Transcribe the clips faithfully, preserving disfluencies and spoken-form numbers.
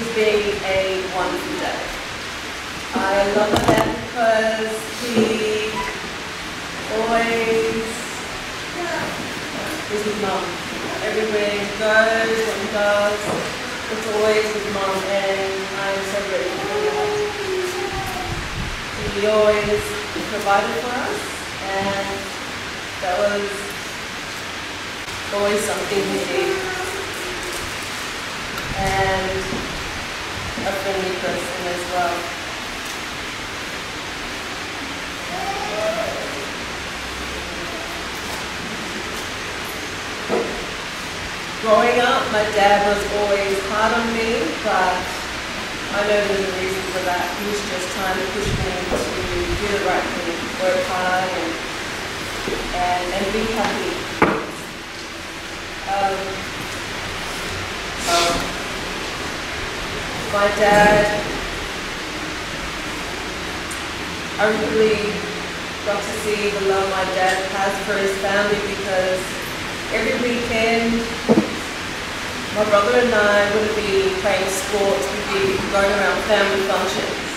Being a wonderful dad. I love my dad because he always is with mum. Everywhere he goes, what he does, it's always with mum, and I am so grateful for that. He always provided for us, and that was always something he did. And a friendly person as well. Growing up, my dad was always hard on me, but I know there's a reason for that. He was just trying to push me to do the right thing, work hard, and, and, and be happy. Um, um, my dad, I really got to see the love my dad has for his family because every weekend, my brother and I would be playing sports, we'd be going around family functions.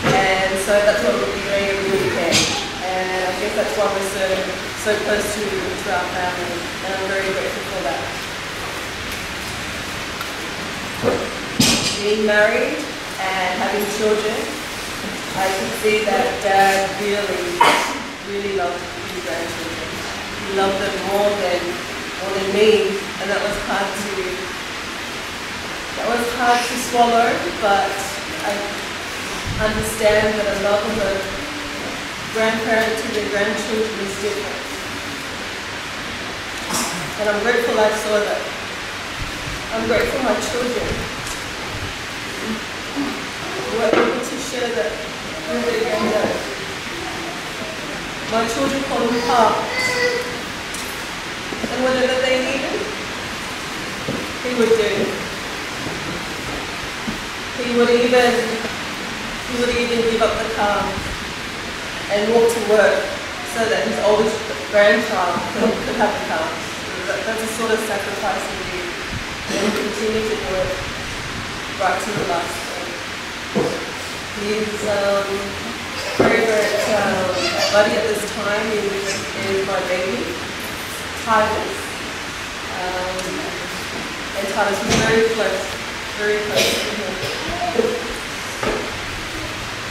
And so that's what we'd be doing every weekend. And I guess that's why we're so, so close to, to our family. And I'm very grateful for that. Being married and having children, I could see that Dad really, really loved his grandchildren. He loved them more than, more than me, and that was hard to, that was hard to swallow, but I understand that a love of a grandparent to their grandchildren is different. And I'm grateful I saw that. I'm grateful my children were able to share that with their granddad. My children call him Pa. And whatever they needed, he would do. He would even, he would even give up the car and walk to work so that his oldest grandchild could, could have a car. That, that's the sort of sacrifice he did, and he continued to do it right to the last day. His, um, favorite, um, buddy at this time is, is my baby, Titus. Um, and Titus was very close, very close to him.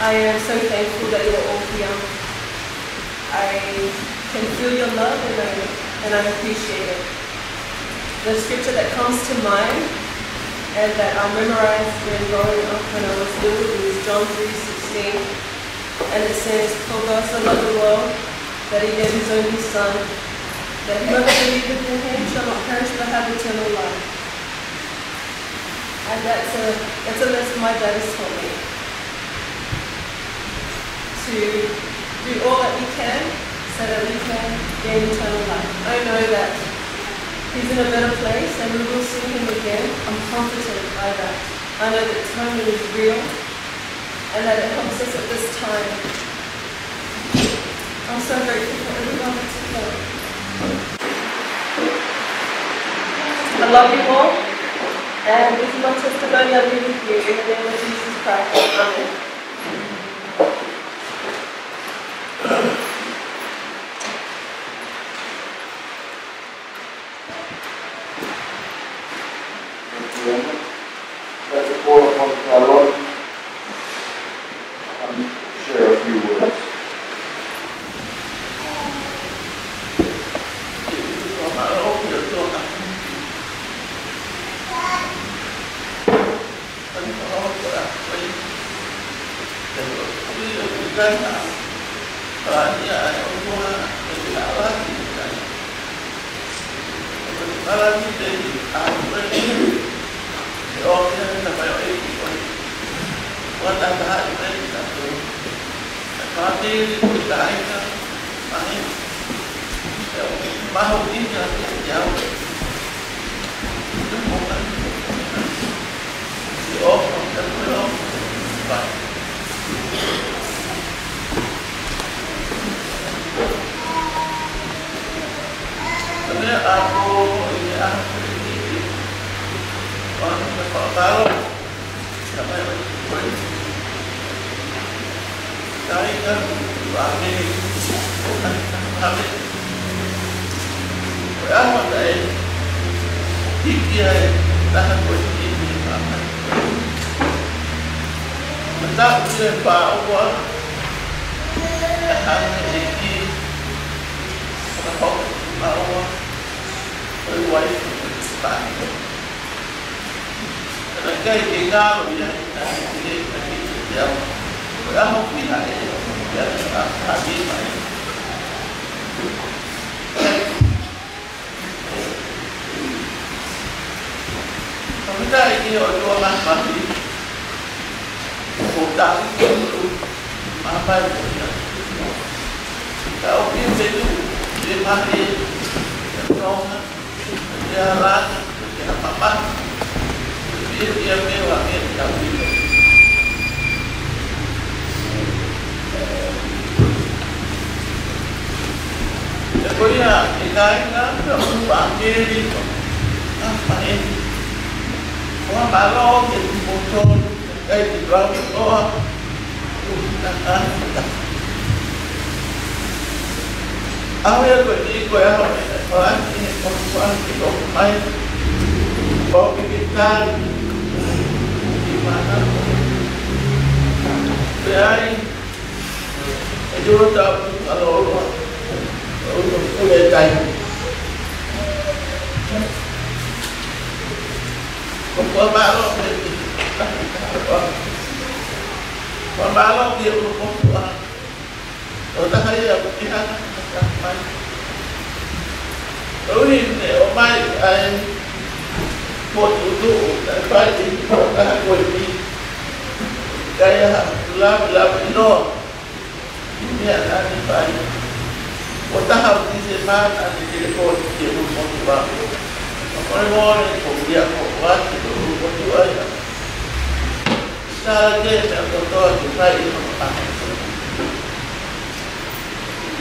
I am so thankful that you are all here. I can feel your love and I, and I appreciate it. The scripture that comes to mind and that I memorized when growing up when I was little is John three sixteen. And it says, "For God so loved the world that he gave his only Son, that whoever believeth in him shall not perish but have eternal life." And that's a, that's a lesson my dad has taught me. To do all that we can so that we can gain eternal life. I know that he's in a better place and we will see him again. I'm comforted by that. I know that atonement is real and that it helps us at this time. I'm so grateful for everyone that's here. I love you all, and this is my testimony. I live with you in the name of Jesus Christ. Amen. Let's call upon Carlon and share a few words. Ko e ʻaho naʻe hiki ai e taha ko eni ki he māmani. Naʻe taʻu ia ʻe fā ua, ʻa e ʻEiki, fakahoko ʻe fā ua, ko e uaifi ʻo e Siasi. Naʻe ʻikai ke ngalo ia ʻi he, ʻi he, ʻi he, ʻi he ʻaho. Ko e ʻaho fiha ʻe, ʻe, ʻa, ʻa, ʻi mai. Ka mita ʻi he ʻOtua Māfimafi, ʻo tau, ʻo tau, ʻa mai ko ia. Ka ʻoku ʻi he feituʻu, ʻi he mahe, ʻi he Tonga, ʻi he Lana, ʻi he Mama, ʻi he, ʻi he meʻa ʻe tau ʻilo. Ko ia, ʻe kāinga, ʻoku ou ʻākeli, ʻa, ʻa, ʻe. Fakamālō ki he kimoutolu, ʻikai ke lau ʻoa, ʻo, ʻa, ʻa, ʻa. ʻAho ia ko eni ko e ʻaho ʻe, ʻo ʻai ke, ʻo, ʻo, ʻo, ʻo, mai. ʻO, ke, ke tali. Ke mana. Pea ai, ʻe te ota, ʻa, ʻo, ʻo, ʻo, ʻo, ʻo, e tai. Ko, ko, mālō, ke, ko, mālō, ke, ʻo, ʻo, ʻo, ʻo taha ia ʻoku ke hanga ʻo mai. ʻOi, ne ʻomai ai mo tutu, ʻo taha fai, ʻo taha ko eni. Kae ʻai ha lava, lava ʻi noa. Meʻa naʻa ne fai. ʻO taha ʻo Tīsema naʻa ne telefoni ki he ʻulumotuʻa. ʻO mole mole, ko ia ko ʻoatu, ko ʻulumotuʻa ia. Tala ke meʻa kotoa ke fai ʻi hono ʻaho.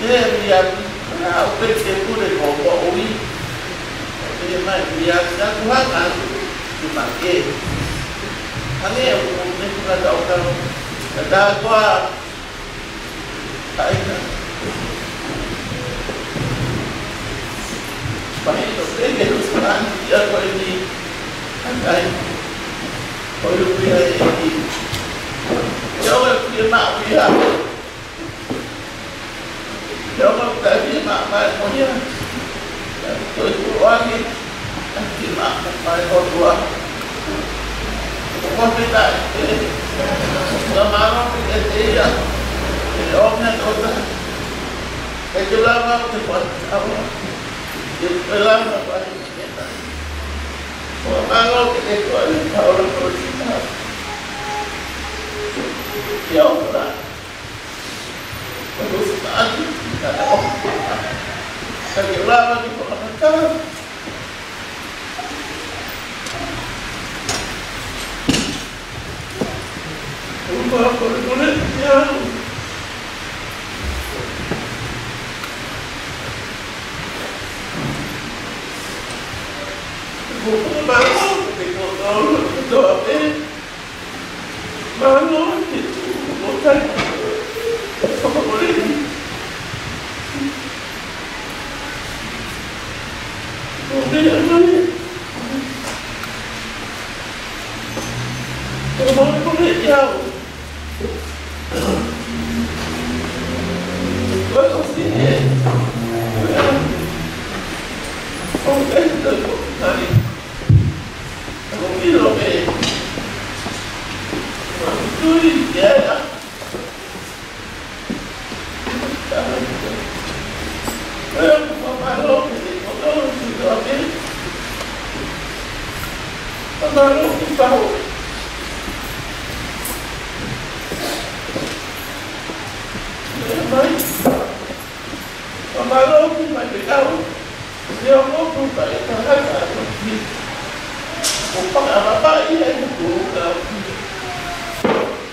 He ʻi ai, ʻa, ʻo pehē ke pule ko moʻui. Pehē mai ʻi ai, ka kuhanga atu ki Make. Hangē ʻoku ne kuhanga au kau. Ka tā koa, ʻa ia. Mahino pē ke usu ʻa e ʻEiki ia ko eni. ʻA ia. Ko e ʻuhinga ʻEiki. Ke ʻoua ʻe fie maʻu ia. Ke ʻoua ʻe fie maʻu mai mo ia. Ko e kuo ʻoange ʻa e maʻu mai ʻOtua. Ko e pita ē. Ka mālō ʻiate ia. Ke ʻoange ʻOtua. Ke te lava ke fai. Ke te lava ke fai. Ko e mālō ke te koe, Paula Korisita. Kia ora. Ko Korisita atu, ka te o. Ka te lava ke fakamatala. Ko e mālō, ko e mālō, kia ora. Ko e mālō, ko e mālō, ko e mālō, ko e mālō, ko e mālō.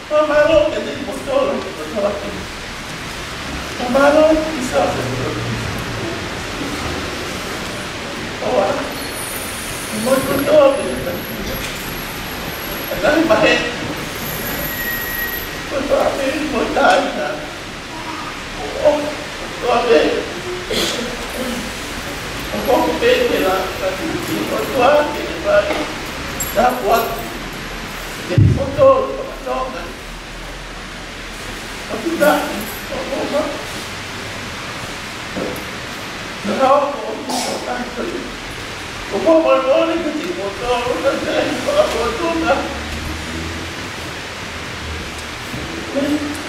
Fakamālō kiate kimoutolu kotoa pē. Fakamālō ki Sīsū. ʻOua. Mo kotoa pē. ʻA e ngaahi maheni. Kotoa pē mo e kāinga. ʻO, kotoa pē. Tapu atu kimoutolu kau Tonga. Tapu atu, ʻoku ou ʻoku ou ʻoku ou mālō ʻaupito kimoutolu, ka te u fakafofonga.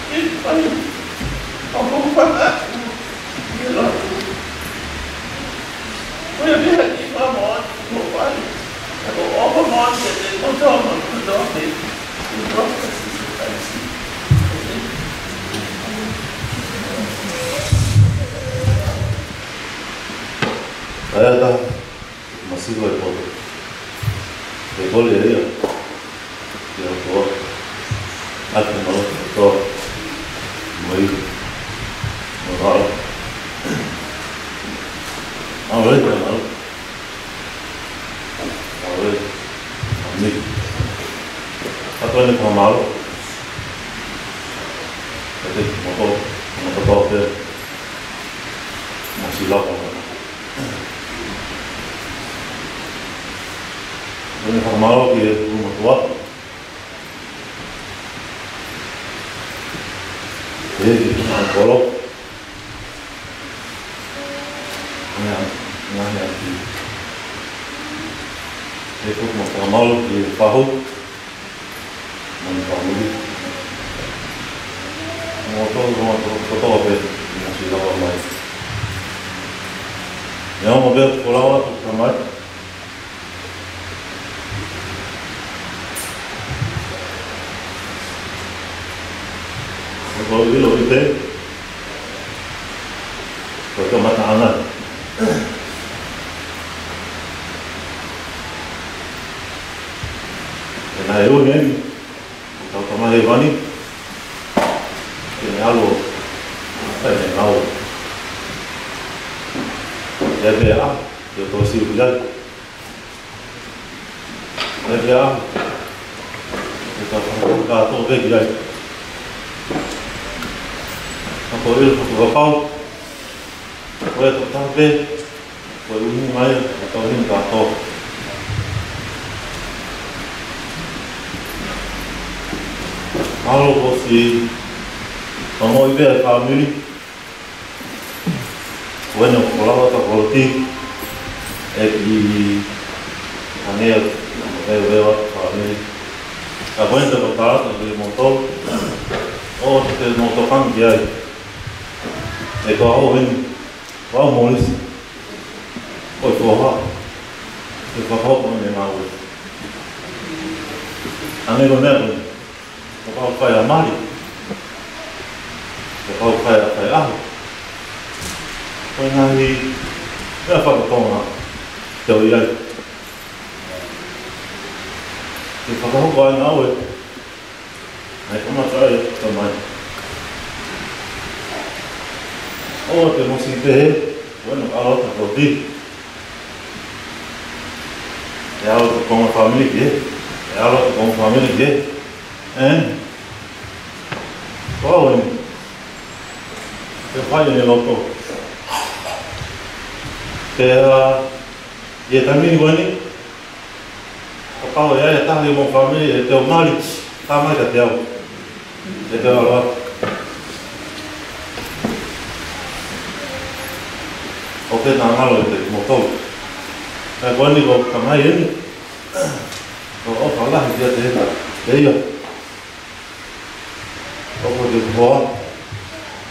ʻIkai, ʻoku ou fakaʻamu ke lotu. Ko e meʻa ki he fakamoʻoni kuo fai. Ka ko e fakamoʻoni kiate kimoutolu, ko e moʻoni. ʻA ia ta, masiva e poto. Ke kole ia. Ke o koa. ʻAki ma loto kotoa. Mo i. Mo rau. ʻAu lei ka mau. ʻAu lei. ʻAmi. Ka toe ne ka mau. Ka te moto. Moto kotoa pē. Mo si lau ka mau. Ko e fakamālō ki he ʻulumotuʻa. ʻE, ki he kolo. Ngaahi, ngaahi ʻapi. ʻE, ko e fakamālō ki he fahu. Mo e fāmili. Mo tō, mo tō, ko tō pē, mo si lava mai. Ia, mo pē, ko lava, ko ka mai. Ko ʻilo ʻi te, ko e kamataʻanga. ʻE naʻe ui heni, ko tau Tamai Hēvani, ke ne ʻalu ʻo fai ʻene ngāue. ʻE pea, ke tō siu ki ai. ʻE pea, ke tau fakahoa kātoa pē ki ai. Ka ko e ʻilo fakapapau, ko e tō taha pē, ko e ʻuhinga ia ʻo e tauhi ni kātoa. Mahalo kuo ʻosi ongoʻi pē ʻe he fāmili, ko eni ʻoku kolava ta koloti, ʻe ki hangē ʻoku leveleva fāmili. Ka ko eni te u tala atu kiate kimoutolu, ʻoua te mou tokanga ki ai. ʻE ko au eni, ko au Molisi. Ko e foha, ke fakahoko ʻene ngāue. Hangē ko e meʻa ko eni, kapau ʻe fai ʻa mali, kapau ʻe fai ʻa fai ʻaho. Ko e ngaahi meʻa fakatonga te u ʻi ai. Ke fakahoko ʻa e ngāue, ʻa e kamata ʻa e tamai. ʻOua te mou siʻi pehē, ko eni ʻalu atu ʻo tī. ʻE ʻalu atu ko e fāmili ki hē. ʻE ʻalu atu ko e fāmili ki hē. ʻE? Ko au eni. Ke fai ʻene loto. Pea, ʻi he taimi ni ko eni, kapau ʻe ʻi ai ha taha ʻi homou fāmili ʻe teu mali, tā mai kiate au. ʻE teu ʻalu atu. ʻOku ou ngalo ʻiate kimoutolu. Ka ko eni ko e tamai eni, ko e ʻofa lahi kiate ia. Te ia. ʻOku ou hoa,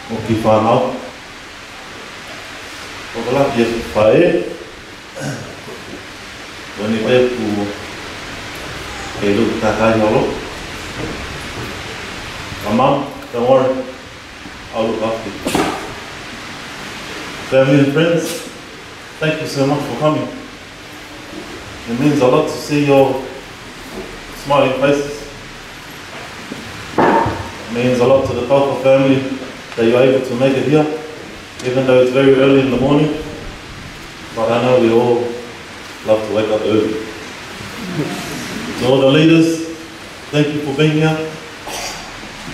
mo e kiʻi fānau. ʻOku lahi e faʻē. Ko eni pē ʻoku kei lotu takai holo. Mom, don't worry. I'll look after you. Family and friends, thank you so much for coming. It means a lot to see your smiling faces. It means a lot to the Taufa family that you're able to make it here, even though it's very early in the morning. But I know we all love to wake up early. To all the leaders, thank you for being here.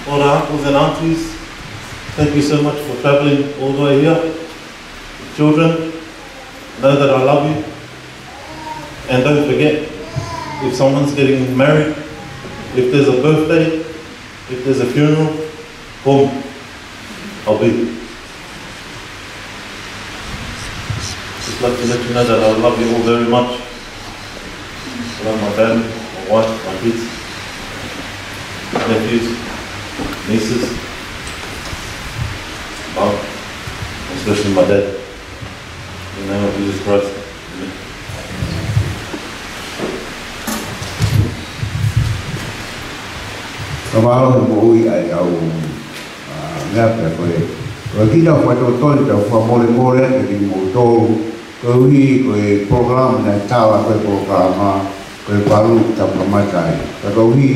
All the uncles and aunties, thank you so much for traveling all the way here. Children, know that I love you. And don't forget, If someone's getting married, if there's a birthday, if there's a funeral, boom, I'll be. Just like to let you know that I love you all very much. I love my family, my wife, my kids, nephews, nieces, mum, especially my dad. In the name of Jesus Christ. Amen. Ka mālō e moʻui ʻa e kau, ʻa, meʻa pea ko e. Ko e kiʻi tau fai tōtō ni tau fakamolemole atu kiate kimoutolu. Koeʻuhi ko e polokalama naʻe tala ko e polokalama ko e valu tau kamata ai. Ka koeʻuhi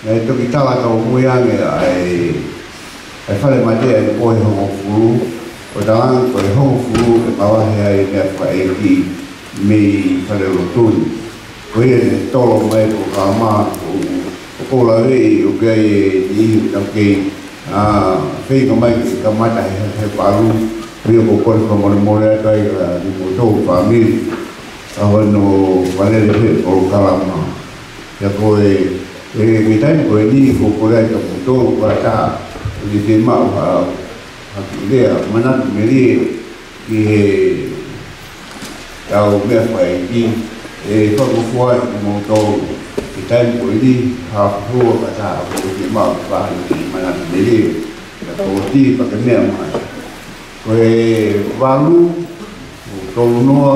naʻe toki tala kau mui ange ʻa e ʻa e fale mate ʻa e pohe hongofulu, ʻo talaange ko e hongofulu ʻe mavahe ai e meʻa fakaʻeiki mei fale lotu ni. Ko ia ne tolo mai ko ka ma, ʻo, ʻo ko laveʻi ʻoku ʻi ai e niʻihi ʻoku tau kei, ʻa, feinga mai ke kamata he, he valu, ko ia ʻoku ou kole fakamolemole atu ai kiate kimoutolu fāmili, ʻa hono fakalele pē polokalama. Pea ko e, e, e taimi ko eni ʻoku ou kole ai kiate kimoutolu kātaki, ʻoku fiemaʻu ha, ha kiʻi lea, manatu melie ki he tau meʻa fakaʻeiki, ʻe fakafua atu kimoutolu, e taimi ko eni, ha fua kātaki, ʻoku fiemaʻu ha kiʻi manatu melie, pea ko e tī pea ke meʻa mai. Ko e valu, ʻo tolu noa,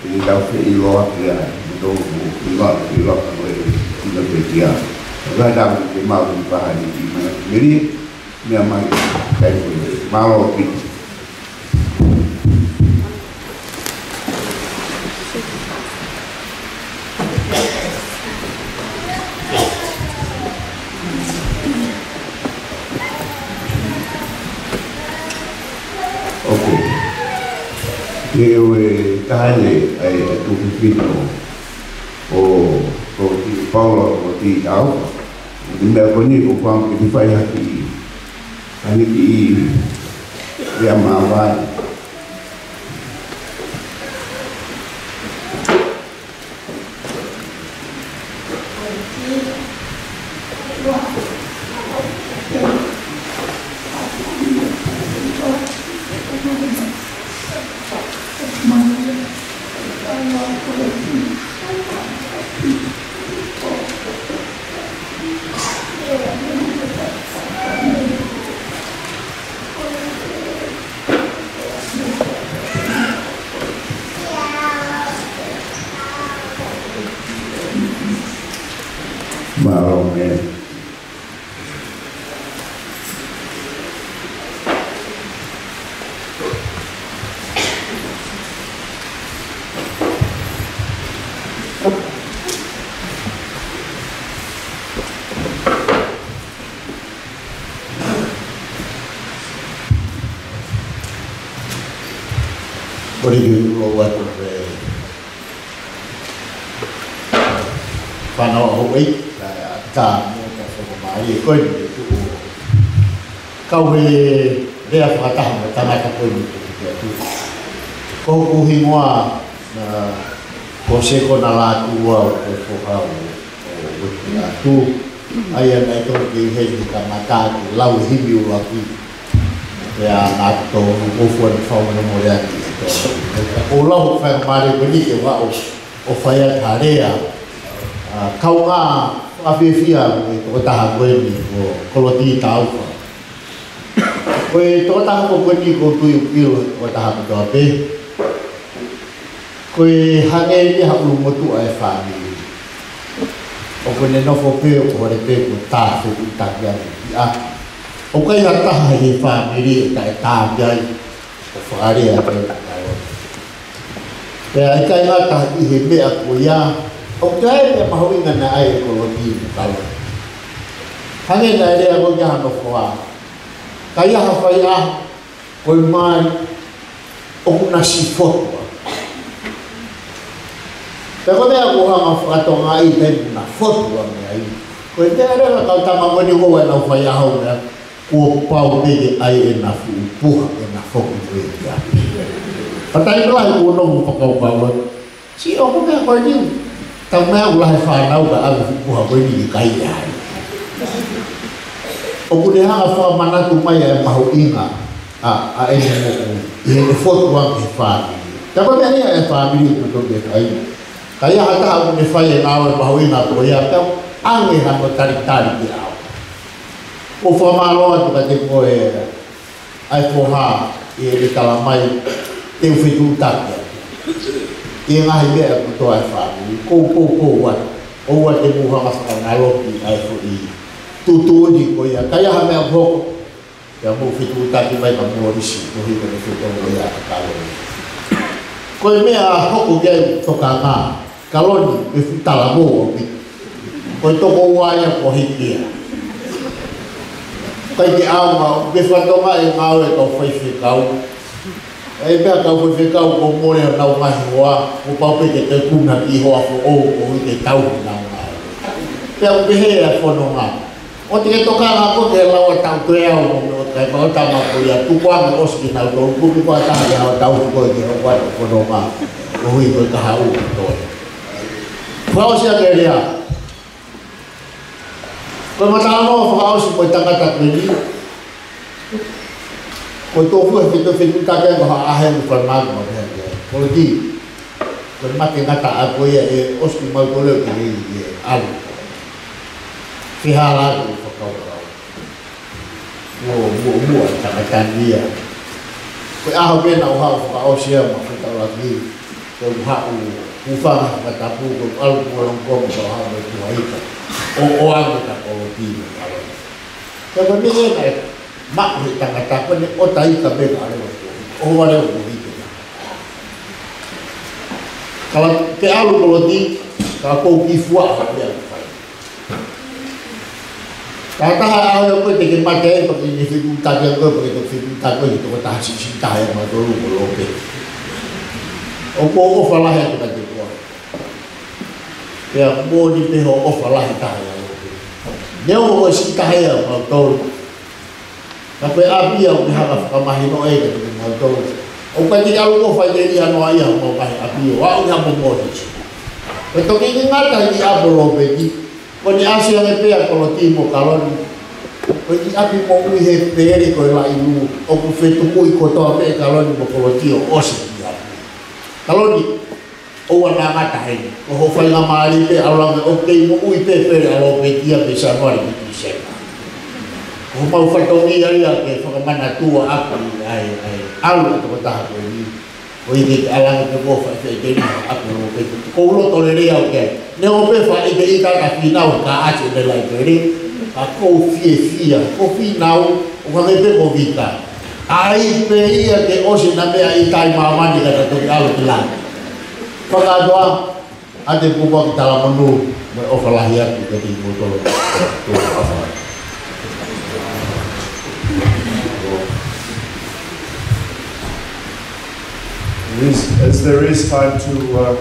ʻe tau feʻiloaki ai, mo tau feʻiloaki, feʻiloaki ko e ʻilo pē kia. Ka tau ke mau ki paha ni ki mana ki meri, meʻa mai, kai ko e, mālō ʻaupito. Ok. Ke ʻoua ʻe taha ʻe, ʻe, ʻe tuku fino ʻo, ʻo ki Paula ʻo ki tau. Ko e meʻa ko eni ʻoku ou fie fai hake. Ani ki i ia mavai. Mālō e. Ko e kiʻi ulo atu pē fānau ʻa houʻeiki, ka, ka mo ka fakamālie ko eni ʻe tuʻu. Kau he lea fakataha mo e tangata ko eni ʻoku ke atu. Ko hoku hingoa, ʻa, ko Sekona Lātū au, ko e foha ʻo, ʻo, ʻo Lātū. ʻA ia naʻe tonu ke u heni he kamata ke lau e himi ʻuluaki. Pea naʻa tau ʻoku ou fakamolemole atu kiate kimoutolu. Ka ʻoku ou lau hoku faingamālie ko eni ke u ʻo, ʻo fai atu ha lea, ʻa, kaungā fakafiefia mo e tokotaha ko eni ko Koloti Taufa. Ko e tokotaha ko eni ʻoku ou tui ʻoku ʻilo ʻe he tokotaha kotoa pē. Ko e hangē ia ha ʻulumotuʻa e fāmili. ʻOku ne nofo pē ʻo hore pē ko e tafe ku taki ane ki a. ʻOku ʻikai ha taha he fāmili ʻe taʻe tafe ai ʻo fakalea pē ka ʻo. Pea ʻikai ngata ʻi he meʻa ko ia, ʻoku ʻi ai e meʻa mahuʻinga naʻe ʻai ʻe Koloti mo Kalo. Hangē naʻe lea ko ia hano foha. Ka ʻi ha faiʻaho, ko e mali, ʻoku na siʻi fotu. Pea ko e meʻa ʻoku ou hanga ʻo fakatokangaʻi taimi ʻoku na fotu ange ai. Ko e meʻa leva kau tama ko eni ʻoku ʻi ai ʻenau faiʻaho meʻa, kuo pau pē ke ʻai ʻena fuʻu puha, ʻena foki ko ē ki ai. Ka taimi lahi ʻoku ou nofo ʻo fakakaukau atu. Siʻi ʻoku meʻa ko eni. Tau meʻa ʻoku lahi e fānau ka ʻave e fuʻu puha ko eni ki kai ai. ʻOku ne hanga ʻo fakamanatu mai ʻa e mahuʻinga ʻa, ʻa ʻene moʻui ʻi heʻene fotu ange he fāmili. Ka ko e meʻa ia ʻa e fāmili ʻoku totonu ke fai. Ka ʻi ai ha taha ʻoku ne fai e ngāue mahuʻinga ko ia, pea ʻoange hano talitali kiate au. ʻOku ou fakamālō atu kiate koe, ʻa e foha, ʻi heʻene talamai te u fetuʻutaki atu ʻi he ngaahi meʻa kotoa ʻa e fāmili. Kou poupou atu, ʻoua te mou hanga ʻo fakamaloki ʻa e foʻi tuʻutuʻuni ko ia. Ka ʻi ai ha meʻa ʻoku hoko, pea mou fetuʻutaki mai ka mou ʻosi, koeʻuhi ko e fetongi ia ʻa Kaloni. Ko e meʻa ʻoku hoko ki ai e tokanga, Kaloni, ke fuʻu talavou ʻaupito. Ko e toko ua ia kuo hiki ia. ʻIkai ke ʻaonga, ʻoku ke fakatokangaʻi e ngāue ʻa e kau faifekau. ʻE pea kau faifekau kuo mole honau ngaahi hoa, kuo pau pē ke toe kuna e kiʻi hoa foʻou koeʻuhi ke tauhi honau ngāue. Pea ʻoku pehē ʻa e fononga. ʻOua te ke tokanga koe ki he lau ʻa e taʻu ko ē ʻa e ʻoku mou meʻa ʻo taʻe pau tama ko ia, tuku ange ʻosi kinautolu, kumi koe ʻa e taha ia ʻo tauhi koe ki he ʻoku ʻi ai e fononga. Koeʻuhi ko e kahaʻu kotoa. Fakaʻosi ange e lea. Ko e mataʻanga fakaʻosi mo e tangata ko eni. Ko e tofu e feto fetu take ko ha ahe mo fana ma ko e hea. Ko e ki. Ko e mate ngata ʻa ko ia ʻe ʻosi kimautolu ʻo ke lei ʻe ʻalu. Fehālaaki e fakakaukau. Muʻa, muʻa, muʻa, tangata ni ia. Ko e ʻaho pē naʻa ku haʻu ʻo fakaʻosi ia mo fetaulaki. Ko u haʻu, hūfanga he fakatapu, ko u ʻalu ki Wollongong mo u haʻu mo e tuha ika. ʻO, ʻoange kia Koloti mo Kaloni. Ka ko e meʻa ia naʻe maʻu he tangata ko eni, ʻo taʻe ika pē ka ʻalu ʻo tuha ika. ʻO ʻalu ʻo tuha ika. Ka la, ke ʻalu Koloti, ka kou kiʻi fuaʻa ha meʻa ʻoku fai. Taha taha ʻaho ia ko ē te ke mate ai, pea ke ne fetuʻutaki ʻa koe, pea ke toki fetuʻutaki ʻa e tokotaha siʻisiʻi taha ʻia mautolu ko Lope. ʻOku ou ʻofa lahi atu kiate koe. Pea moʻoni pē hoʻo ʻofa lahi taha ʻia Lope. Neongo ko e siʻi taha ʻia mautolu. Ka ko e ʻapi ia ʻoku ke hanga ʻo fakamahinoʻi kiate kimautolu. ʻOku ʻikai te ke ʻalu ʻo fai ke ʻi ai hano ʻai ʻa homau ngaahi ʻapi ʻo aʻu ki ha momoli. Ko e toki ngata ʻi ʻapi ʻo Lopeti, ko ʻene ʻasi ange pē ʻa Koloti mo Kaloni. Ko e kiʻi ʻapi moʻui he pele ko e Laʻilū, ʻoku fetukuʻi kotoa pē ʻe Kaloni mo Koloti ʻo ʻosi ki ʻapi. Kaloni, ʻoua naʻa ngata heni. Ko hoʻo faingamālie pē ʻalu ange ʻo kei moʻui pē pele ʻa Lopeti ia mei Sānuali ki Tīsema. Ko homau fatongia ia ke fakamanatua ʻaki ʻa e, ʻa e ʻalu ʻa e tokotaha ko eni. Ko ia ke ʻalu ange pē ko e faifekau ʻa Lopeti. Ko u loto lelei au ki ai. Neongo pē faʻa ʻikai ke ʻita ka finau ka ʻasi ʻene laipeli. Ka kou fiefia. Ko Finau, ʻoku hangē pē ko Vika. ʻAi pē ia ke ʻosi ʻena meʻa ʻita ʻi māmani ka ta toki ʻalu ki langi. Fakakātoa, ʻoatu e pūpaki talamonū mo e ʻofa lahi atu kiate kimoutolu. Tuʻa ʻofa. As, as there is time to, uh,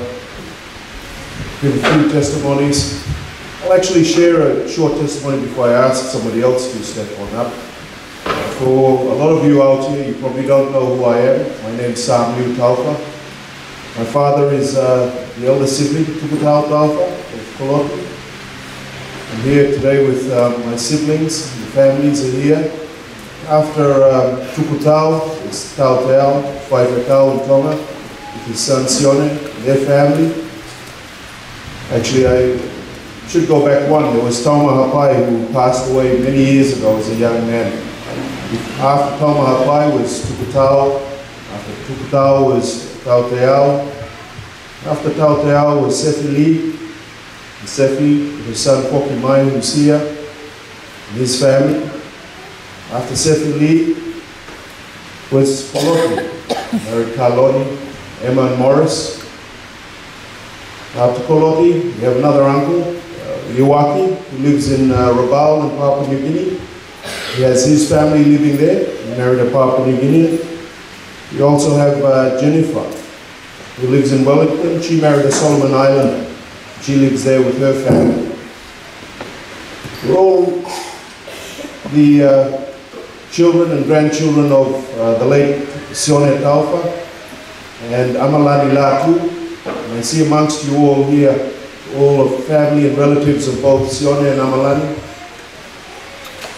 give a few testimonies, I'll actually share a short testimony before I ask somebody else to step on up. For a lot of you out here, you probably don't know who I am. My name's Sam Liu Taufa. My father is, uh, the elder sibling, Tukutau Taufa of Koloti. I'm here today with, uh, my siblings. The families are here. After, um, Tukutau, it's Tauteau, Faifekau in Tonga, with his son Sione, their family. Actually, I should go back one. There was Taumahapai, who passed away many years ago as a young man. After Taumahapai was Tukutau. After Tukutau was Tauteau. After Tauteau was Sefi Lee. And Sefi, his son Foki Mai, who's here, and his family. After Sefi Lee was Koloti, married Kaloni, Emma and Morris. After Koloti, we have another uncle, uh, Iwaki, who lives in, uh, Rabaul in Papua New Guinea. He has his family living there. He married a Papua New Guinean. We also have, uh, Jennifer, who lives in Wellington. She married a Solomon Islander. She lives there with her family. We're all the, uh, children and grandchildren of, uh, the late Sione Taufa and Amalani Latu. And I see amongst you all here all of family and relatives of both Sione and ʻAmalani.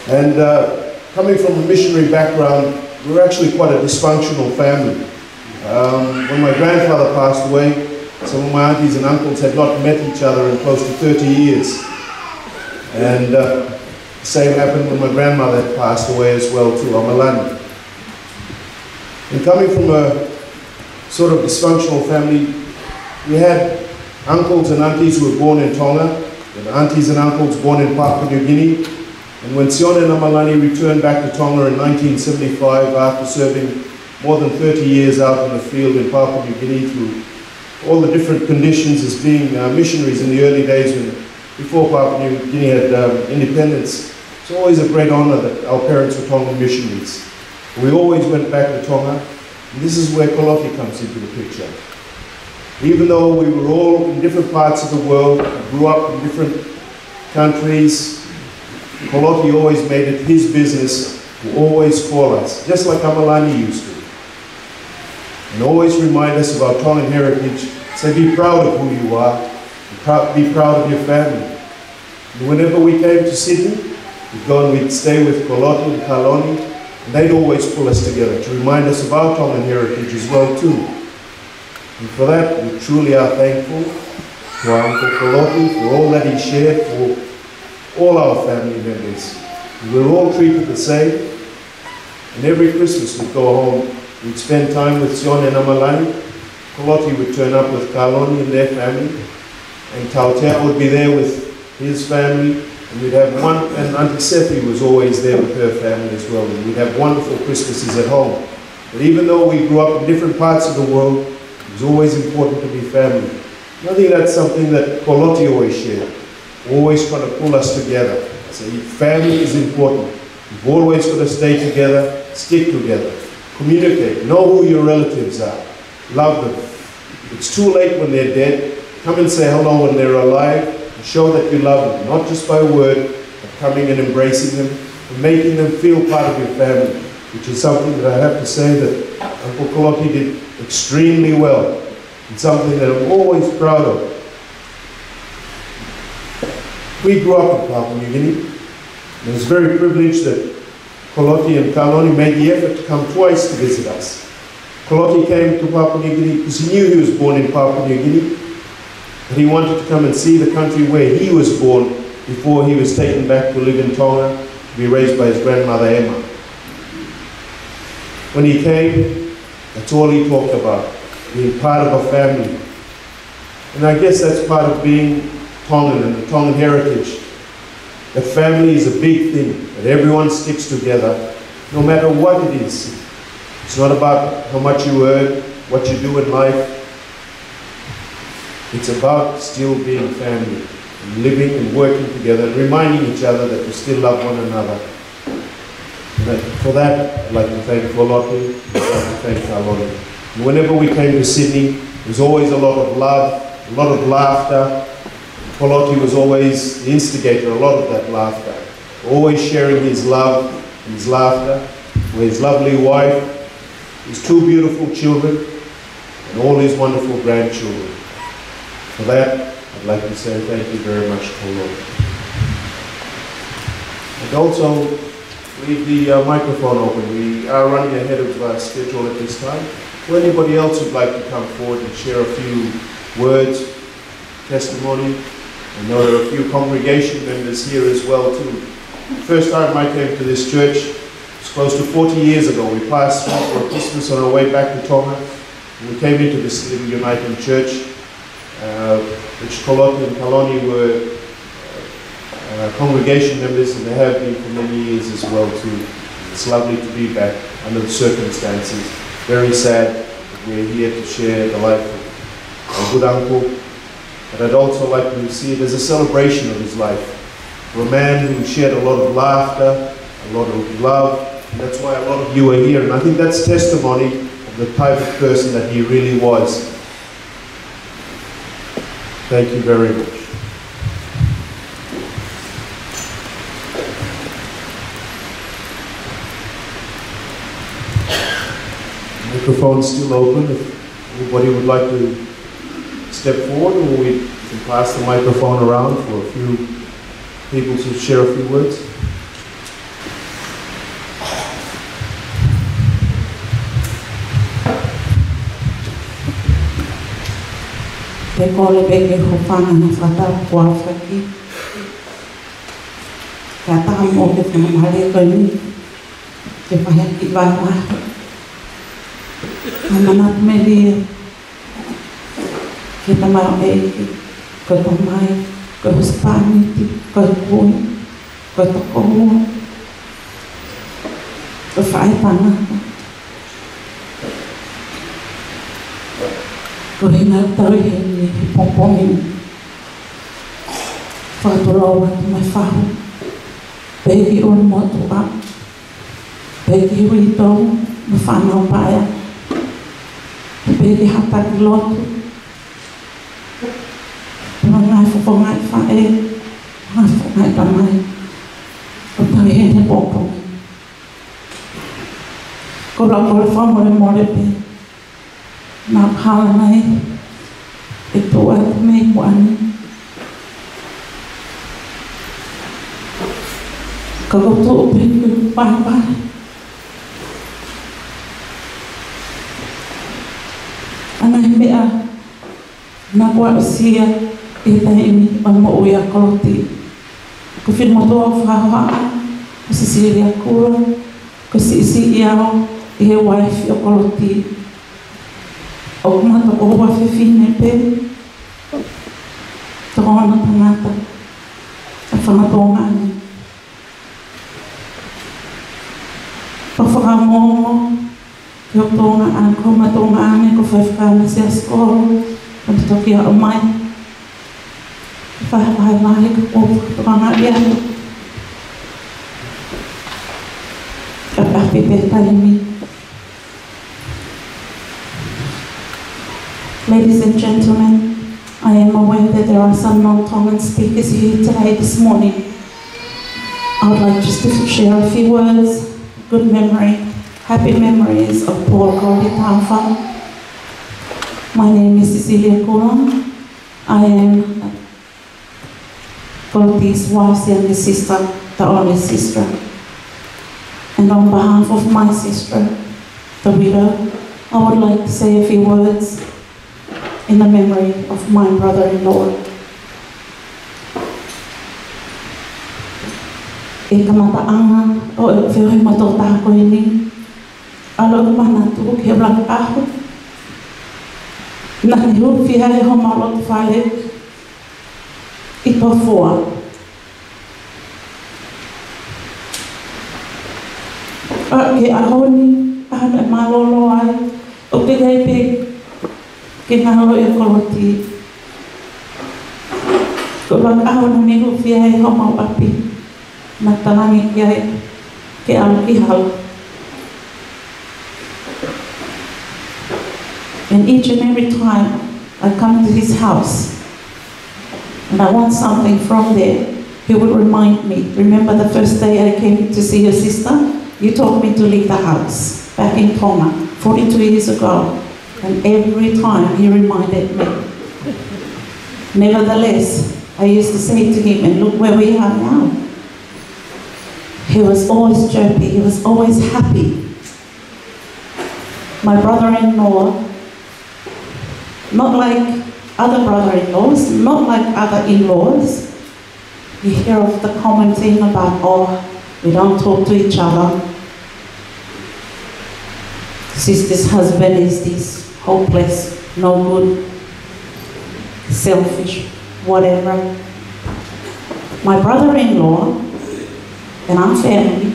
And uh, coming from a missionary background, we were actually quite a dysfunctional family. Um, when my grandfather passed away, some of my aunties and uncles had not met each other in close to thirty years. And uh, the same happened when my grandmother had passed away as well too, ʻAmalani. And coming from a sort of dysfunctional family, we had uncles and aunties who were born in Tonga, and aunties and uncles born in Papua New Guinea. And when Sione and ʻAmalani returned back to Tonga in nineteen seventy-five, after serving more than thirty years out in the field in Papua New Guinea through all the different conditions as being uh, missionaries in the early days when, before Papua New Guinea had um, independence, it's always a great honor that our parents were Tongan missionaries. We always went back to Tonga, and this is where Koloti comes into the picture. Even though we were all in different parts of the world, we grew up in different countries, Koloti always made it his business to always call us, just like ʻAmalani used to. And always remind us of our Tongan heritage. Say, be proud of who you are, be prou- be proud of your family. And whenever we came to Sydney, we'd go and we'd stay with Koloti and Kaloni, and they'd always pull us together to remind us of our Tongan heritage as well too. And for that, we truly are thankful to our Uncle Koloti for all that he shared for all our family members. We were all treated the same, and every Christmas we'd go home, we'd spend time with Sione and ʻAmalani. Koloti would turn up with Kaloni and their family, and Tautea would be there with his family, and we'd have one, and Auntie Sefi was always there with her family as well, and we'd have wonderful Christmases at home. But even though we grew up in different parts of the world, it was always important to be family. And I think that's something that Koloti always shared, always trying to pull us together. So family is important. You've always got to stay together, stick together, communicate, know who your relatives are, love them. It's too late when they're dead. Come and say hello when they're alive and show that you love them, not just by word, but coming and embracing them and making them feel part of your family, which is something that I have to say that Uncle Koloti did extremely well and something that I'm always proud of. We grew up in Papua New Guinea, and I was very privileged that Koloti and Kaloni made the effort to come twice to visit us. Koloti came to Papua New Guinea because he knew he was born in Papua New Guinea, but he wanted to come and see the country where he was born before he was taken back to live in Tonga to be raised by his grandmother Emma. When he came, that's all he talked about, being part of a family. And I guess that's part of being Tongan and the Tongan heritage. That family is a big thing, that everyone sticks together, no matter what it is. It's not about how much you earn, what you do in life. It's about still being family, and living and working together, and reminding each other that we still love one another. And that, for that, I'd like to thank Koloti, I'd like to thank Kaloni. And whenever we came to Sydney, there was always a lot of love, a lot of laughter. Koloti was always the instigator of a lot of that laughter, always sharing his love and his laughter with his lovely wife, his two beautiful children, and all his wonderful grandchildren. For that, I'd like to say thank you very much, Koloti. And also, leave the uh, microphone open. We are running ahead of uh, schedule at this time. For anybody else who'd like to come forward and share a few words, testimony, I know there are a few congregation members here as well too. First time I came to this church was close to forty years ago. We passed through for Christmas on our way back to Tonga. And we came into this little Uniting Church, uh, which Koloti and Kaloni were uh, congregation members, and they have been for many years as well too. It's lovely to be back under the circumstances. Very sad that we're here to share the life of a good uncle. But I'd also like to see it as a celebration of his life. For a man who shared a lot of laughter, a lot of love, and that's why a lot of you are here. And I think that's testimony of the type of person that he really was. Thank you very much. Microphone is still open. If anybody would like to step forward, or we Pass the microphone around for a few people to share a few words. Te kole pē ke hūfanga he fakatapu kuo aofaki. Ka tau mo ke fakamālō ko eni. Ke fai ha kiʻi vahevahe. Ka manatu melie. Ke tamaioʻeiki, ko e tamai, ko e husepāniti, ko e kui, ko e tokoua, ko e faʻētangata. Ko e ʻuhinga ʻetau ʻi heni he pongipongi ni. Fakatulou atu mei he fahu. Pehē ki ʻUlumotuʻa. Pehē ki Uitou, mo e fānau paea. Pehē ki he hataki lotu. Mo e ngaahi fofonga ʻo e faʻē, ngaahi fofonga ʻo e tamai. ʻOku tau ʻi heni he pongipongi. Ko e lau kole fakamolemole pē. Naʻa ku hala mai ʻi he tuʻa atu mei muʻa ni. Ka ko e tuʻu pē ʻeku vahevahe. ʻA e ngaahi meʻa naʻa ku aʻusia ʻi he taimi ʻo e moʻui ʻa Koloti. Ko e finemotuʻa ʻoku ou fakahohaʻa, ko Sisilia Kula, ko e siʻisiʻi au ʻi he uaifi ʻo Koloti. ʻOku ma tokoua fefine pē, toko ono tangata, ʻa e fanga Tonga ni. Pea fakaongoongo ki he Tonga ʻa e, ko e maʻu Tonga ʻa e, ko e faifekau ʻa e siasi kolo, ko e toki aʻu mai. Fai ha vahevahe ka ʻoku ou fakatokangaʻi atu. Ka pehē pē taimi. Ladies and gentlemen, I am aware that there are some non-Tongan speakers here today, this morning. I would like just to share a few words. Good memory, happy memories of Paul Koloti Tafa. My name is Cecilia Kulon. I am Koloti's wife's younger sister, the only sister. And on behalf of my sister, the widow, I would like to say a few words in the memory of my brother-in-law. ʻI he kamataʻanga ʻo e feohi mo e tokotaha ko eni, ʻalu ʻeku manatu ki he ʻuluaki ʻaho naʻa ne hūfia ai homau loto fale ʻi Tofoa. ʻA, ki he ʻaho ni, ʻaho naʻe mālōlō ai, ʻoku teʻeki ai pē ke ngalo ʻia Koloti. Ko e ʻuluaki ʻaho naʻa ne hūfia ai homau ʻapi, naʻa ne talaange ki ai ke ʻalu ki halo. And each and every time I come to his house, and I want something from there, he would remind me, "Remember the first day I came to see your sister? You told me to leave the house back in Tonga, forty-two years ago." And every time he reminded me. Nevertheless, I used to say to him, "And look where we are now." He was always chirpy, he was always happy. My brother-in-law, not like other brother-in-laws, not like other in-laws, you hear of the common thing about, "Oh, we don't talk to each other. Sister's husband is this, hopeless, no good, selfish, whatever." My brother-in-law and our family,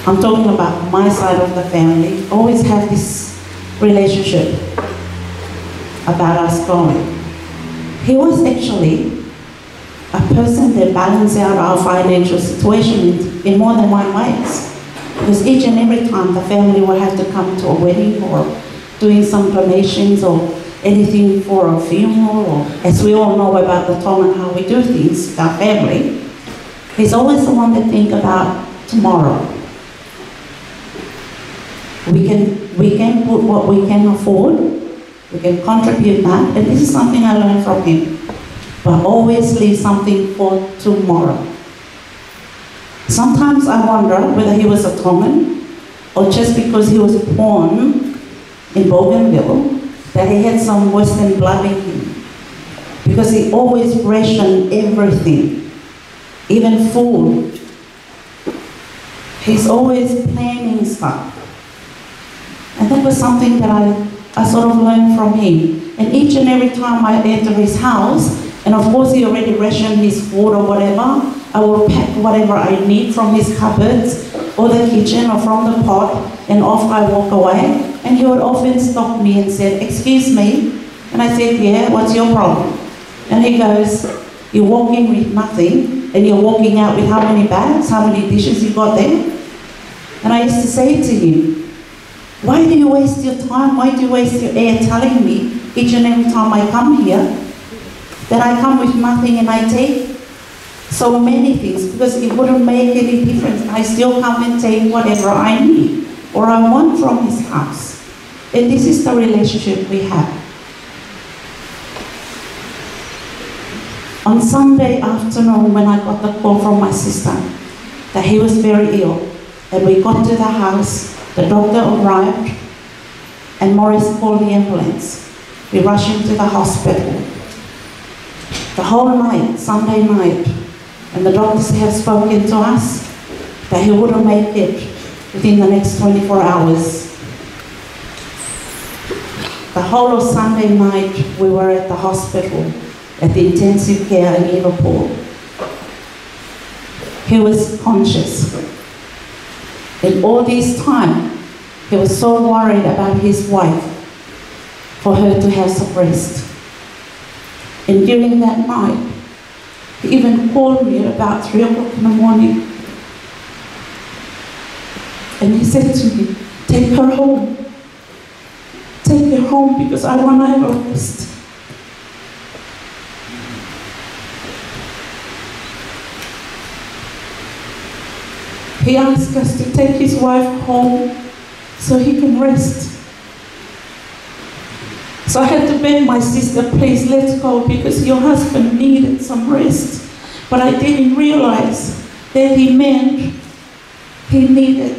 I'm talking about my side of the family, always have this relationship about us going. He was actually a person that balanced out our financial situation in, in more than one ways. Because each and every time the family will have to come to a wedding or doing some donations or anything for a funeral, or as we all know about the Tongan, how we do things with our family, he's always the one that think about tomorrow. We can, we can put what we can afford We can contribute that, and this is something I learned from him. But always leave something for tomorrow. Sometimes I wonder whether he was a Tongan or just because he was born in Bougainville that he had some Western blood in him. Because he always rationed everything, even food. He's always planning stuff. And that was something that I, I sort of learned from him. And each and every time I enter his house, and of course he already rationed his food or whatever, I will pack whatever I need from his cupboards or the kitchen or from the pot, and off I walk away. And he would often stop me and said, "Excuse me." And I said, "Yeah, what's your problem?" And he goes, "You're walking with nothing, and you're walking out with how many bags, how many dishes you got there?" And I used to say to him, "Why do you waste your time? Why do you waste your air telling me each and every time I come here that I come with nothing and I take so many things?" Because it wouldn't make any difference. I still come and take whatever I need or I want from his house. And this is the relationship we have. On Sunday afternoon, when I got the call from my sister that he was very ill, and we got to the house, the doctor arrived, and Morris called the ambulance. We rushed him to the hospital. The whole night, Sunday night, and the doctors have spoken to us that he wouldn't make it within the next twenty-four hours. The whole of Sunday night, we were at the hospital, at the intensive care in Liverpool. He was conscious. And all this time, he was so worried about his wife, for her to have some rest. And during that night, he even called me at about three o'clock in the morning. And he said to me, "Take her home. Take her home because I want to have a rest." He asked us to take his wife home so he can rest. So I had to beg my sister, "Please, let's go because your husband needed some rest." But I didn't realize that he meant he needed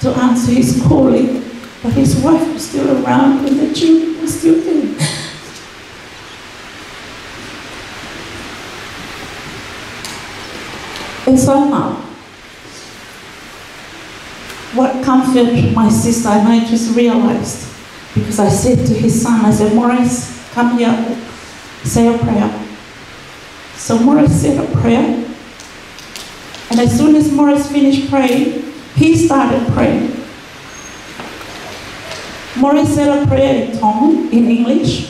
to answer his calling, but his wife was still around and the children were still there. And so now, what comforted my sister, and I just realized, because I said to his son, I said, "Morris, come here, say a prayer." So Morris said a prayer. And as soon as Morris finished praying, he started praying. Morris said a prayer in Tongan, in English.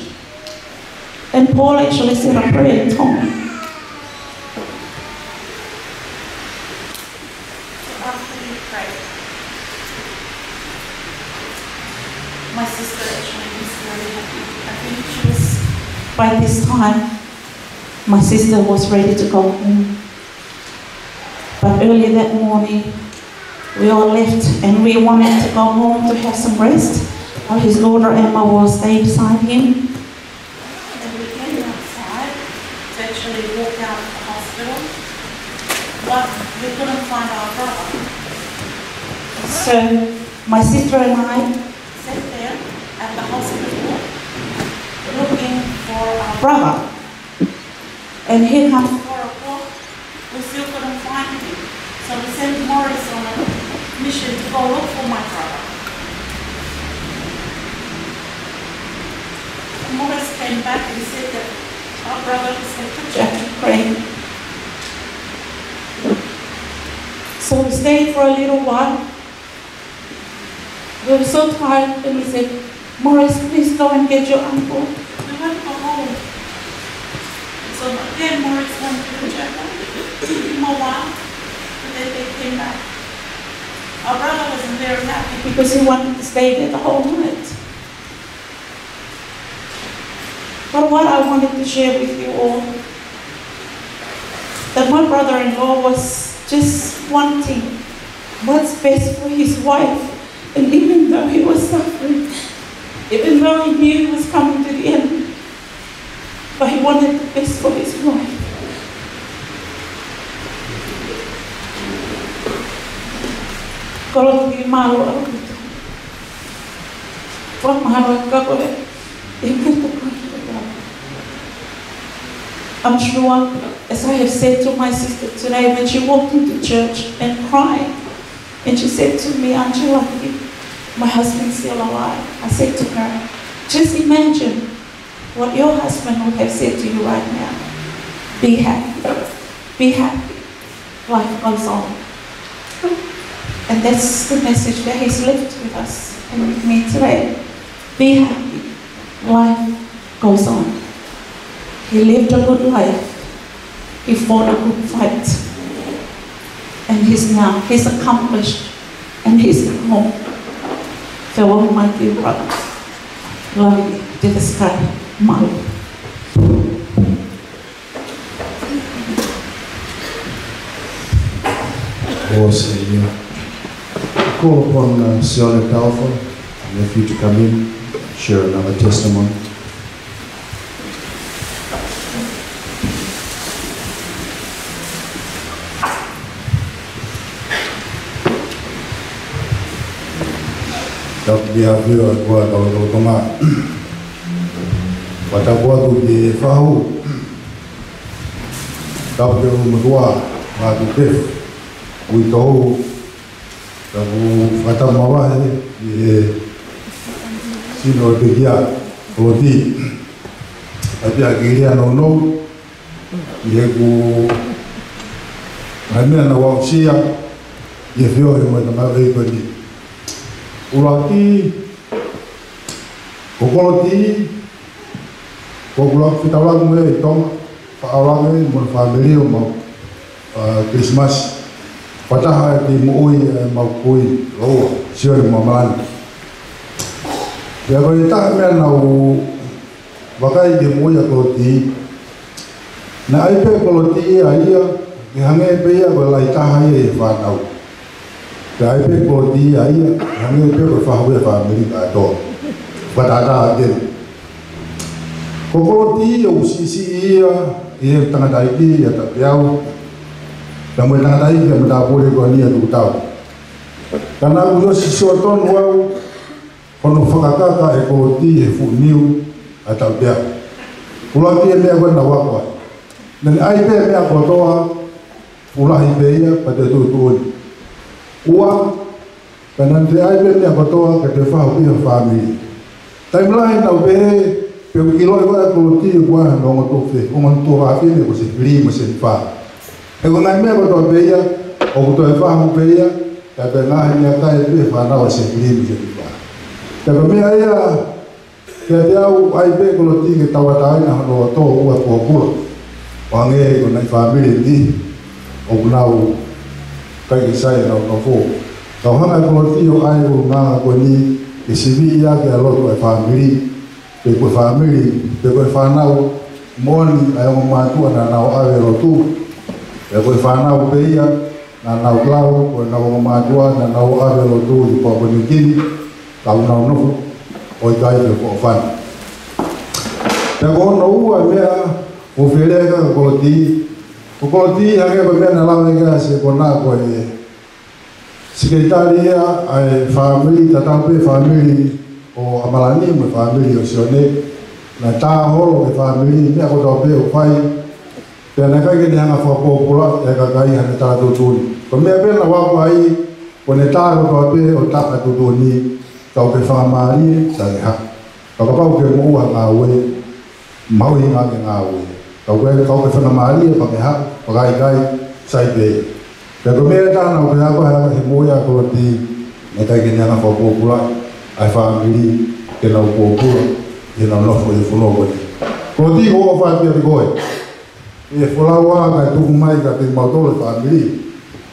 And Paul actually said a prayer in Tongan. So after he prayed, my sister actually was very happy. I think she was, by this time, my sister was ready to go home. But early that morning, we all left and we wanted to go home to have some rest, while his daughter Emma will stay beside him. And we came outside to actually walk out of the hospital, but we couldn't find our brother. So my sister and I sat there at the hospital looking for our brother. And here comes four o'clock. We still couldn't find him. So we sent Morris on a mission to go look for my brother. And Morris came back and said that our brother was in Jack Crane. So we stayed for a little while. We were so tired, and we said, "Morris, please go and get your uncle." We went for home. So again, Morris went to the chapel. Took him a while, and then they came back. Our brother wasn't very happy because he wanted to stay there the whole night. But what I wanted to share with you all, that my brother-in-law was just wanting what's best for his wife, and even though he was suffering, even though he knew he was coming But he wanted the best for his wife. Kolosi, mālō ʻaupito. Fakamālō ʻaupito. I'm sure, as I have said to my sister today, when she walked into church and cried, and she said to me, "Auntie Lucky, my husband's still alive." I said to her, "Just imagine what your husband would have said to you right now. Be happy. Be happy. Life goes on." And that's the message that he's left with us and with me today. Be happy. Life goes on. He lived a good life. He fought a good fight. And he's now, he's accomplished. And he's at home. Farewell, my dear brother. Love you to the sky. Mālō. We'll see you. Call upon, uh, Sione Telfer, nephew, to come in, share another testimony. Tapu ki he ʻAfio ʻa e ʻOtua lolotonga. Fakatapu atu ki he fahu. Tapu ki he ʻulumotuʻa, Ngāue Tuʻi Pefu, Uitou. Tapu fakatapu makehe ki he sino ʻo e pekia, Koloti. Tapu pea ki he lea nounou, ʻi heʻeku ngaahi meʻa naʻá ku aʻusia, ʻi he feohi mo e tamaioʻeiki ko eni. ʻUluaki, ko Koloti, ko e ʻuluaki fetaulaki mo ia ʻi Tonga, faʻa ʻalu ange mo e fāmili ʻo maʻu, ʻa, Kilisimasi. Fakataha ki he moʻui ʻa ʻemau kui, Loua, Sione mo ʻAmalani. Pea ko e taha e meʻa naʻá ku vakai ki he moʻui ʻa Koloti, naʻe ʻai pē ʻe Koloti ʻa ia ke hangē pē ia ko e lahi taha ia ʻi he fānau. Pea ʻai pē ʻe Koloti ʻa ia ke hangē pē ko e fahu ia ʻo e fāmili kātoa. Fakatātā ʻaki. Ko Koloti ʻoku siʻisiʻi ia ʻi he tangataʻeiki ʻa Taʻupeau, pea mo e tangataʻeiki ʻa e matāpule ko eni ʻa Tukutau. Ka naʻá ku ʻosi sio tonu au hono fakakaka ʻe Koloti e fuʻu niu ʻa Taʻupeau. ʻUluaki e meʻa ko ē naʻá ku ako ai. Naʻá ne ʻai pē meʻa kotoa, fuʻu lahi pē ia, pea toe tuʻutuʻuni. Ua, pea naʻá ne ʻai pē meʻa kotoa ke toe fahu pē ʻi he fāmili. Taimi lahi naʻá ku pehē, pea ʻoku ʻiloʻi ʻe Koloti ʻoku ʻi ai hono ongo tuofē, ongo tuofāfine ko Sefili mo Senifa. He ko e ngaahi meʻa kotoa pē ia, ʻoku toe fahu pē ia, kae toe ngaahi meʻakai pē ʻa e fānau ʻa Sefili mo Senifa. Pea ko e meʻa ia, kiate au, ʻai pē ʻe Koloti ke tauʻatāina hono loto ʻo ʻai pōpula. ʻO hangē ko e ngaahi fāmili ni, ʻoku nau ʻikai ke sai ʻenau nofo. Ka ʻoku hanga ʻe Koloti ʻo ʻai e ʻulungaanga ko eni, ke siviʻi ʻaki ʻa e lotu ʻa e fāmili, pe ko e fāmili, pe ko e fānau, moʻoni ʻa e ongo mātuʻa naʻa nau ʻave e lotu. Pe ko e fānau pē ia naʻa nau lau, ko ʻenau ongo mātuʻa naʻa nau ʻave e lotu ʻi Papua Niu Kini, ka ʻoku nau nofo ʻo ʻikai ke feʻofaʻaki. Pea ko hono ua e meʻa, ʻoku fie lea ʻa Koloti, ko Koloti hangē ko e meʻa naʻe lave ki ai ʻa Sekona, ko e sekelitali ia ʻa e fāmili, tatau pē fāmili ʻo ʻAmalani mo e fāmili ʻo Sione. Naʻe tā holo e fāmili, meʻa kotoa pē ʻoku fai, pea naʻe ʻikai ke ne hanga ʻo fakapōpulaʻi e kakai haʻane tala tuʻutuʻuni. Ko e meʻa pē naʻá ku ako ai, ko ʻene tā kotoa pē ʻo tā e tuʻutuʻuni, kau ke fakamālie, sai ke haʻu. Ka kapau ke moʻua e ngāue, mahuʻinga ke ngāue. Kau ke, kau ke fakamālie, pea ke haʻu, pea ka ʻikai, sai pē. Pea ko e meʻa ʻe taha naʻá ku ako ai he moʻui ʻa Koloti, naʻe ʻikai ke ne hanga ʻo fakapōpulaʻi ʻa e fāmili, ke nau pōpula, ke nau nofo ʻi he fonua ko eni. Koloti, ʻoku ou ʻofa atu kiate koe. ʻI he folau ʻa e tuku mai kiate kimautolu e fāmili,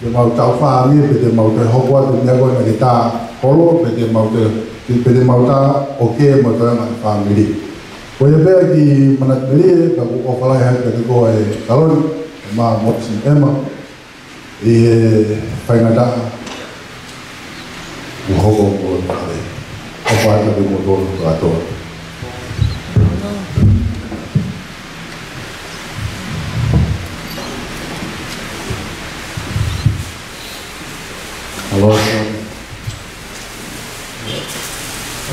ke mau tau fāmili, pe te mau toe hoko atu e meʻa ko ē naʻá ke tā holo, pe te mau toe, pe te mau tā ʻo ke mau toe anga e fāmili. Ko ia pē ki he manatu melie, ka ʻoku ou ʻofa lahi atu kiate koe Kaloni, ʻe ma mo si ʻe ma, ʻi he faingataʻa kuo hoko mo e fale. ʻOfa atu kiate kimoutolu kātoa.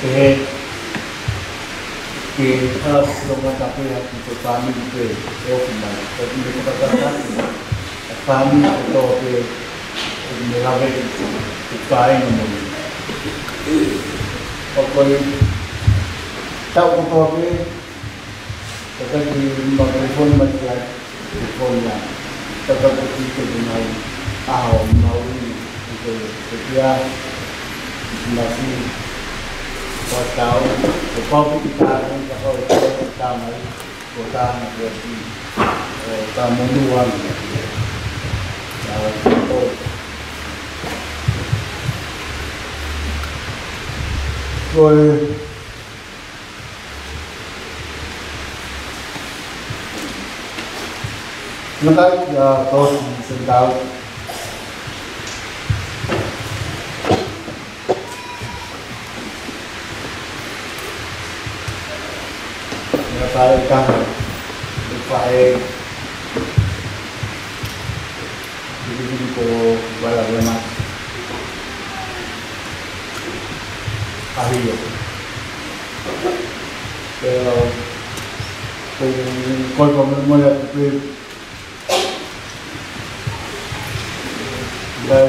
Pehē ke ala ko ʻetau ngata pē ʻa e fāmili pē ʻe ofi mai. Ka ʻoku ne fakatata ʻa e fāmili kotoa pē ʻoku ne lave ʻi he kāinga moʻoni. ʻO ko e taʻu kotoa pē, tataki ma telefoni mai ki ai, telefoni ā. Tataki ki he ngaahi ʻaho mahuʻinga ʻi he, ʻi he kia, Kilisimasi, Pasifiki, ko e pau pē ki tā, ko e pau ki tā mai, ko tā na ko e ki, ʻo tā monū ʻana. Ā, ko, ko e Ngata ʻia Tosi Sentau. Ngata ʻi taha ʻi faʻē. Hili hili ko Wala Rema. ʻAhia. Pea ko, ko e kau mole mole atu pē. Ngai,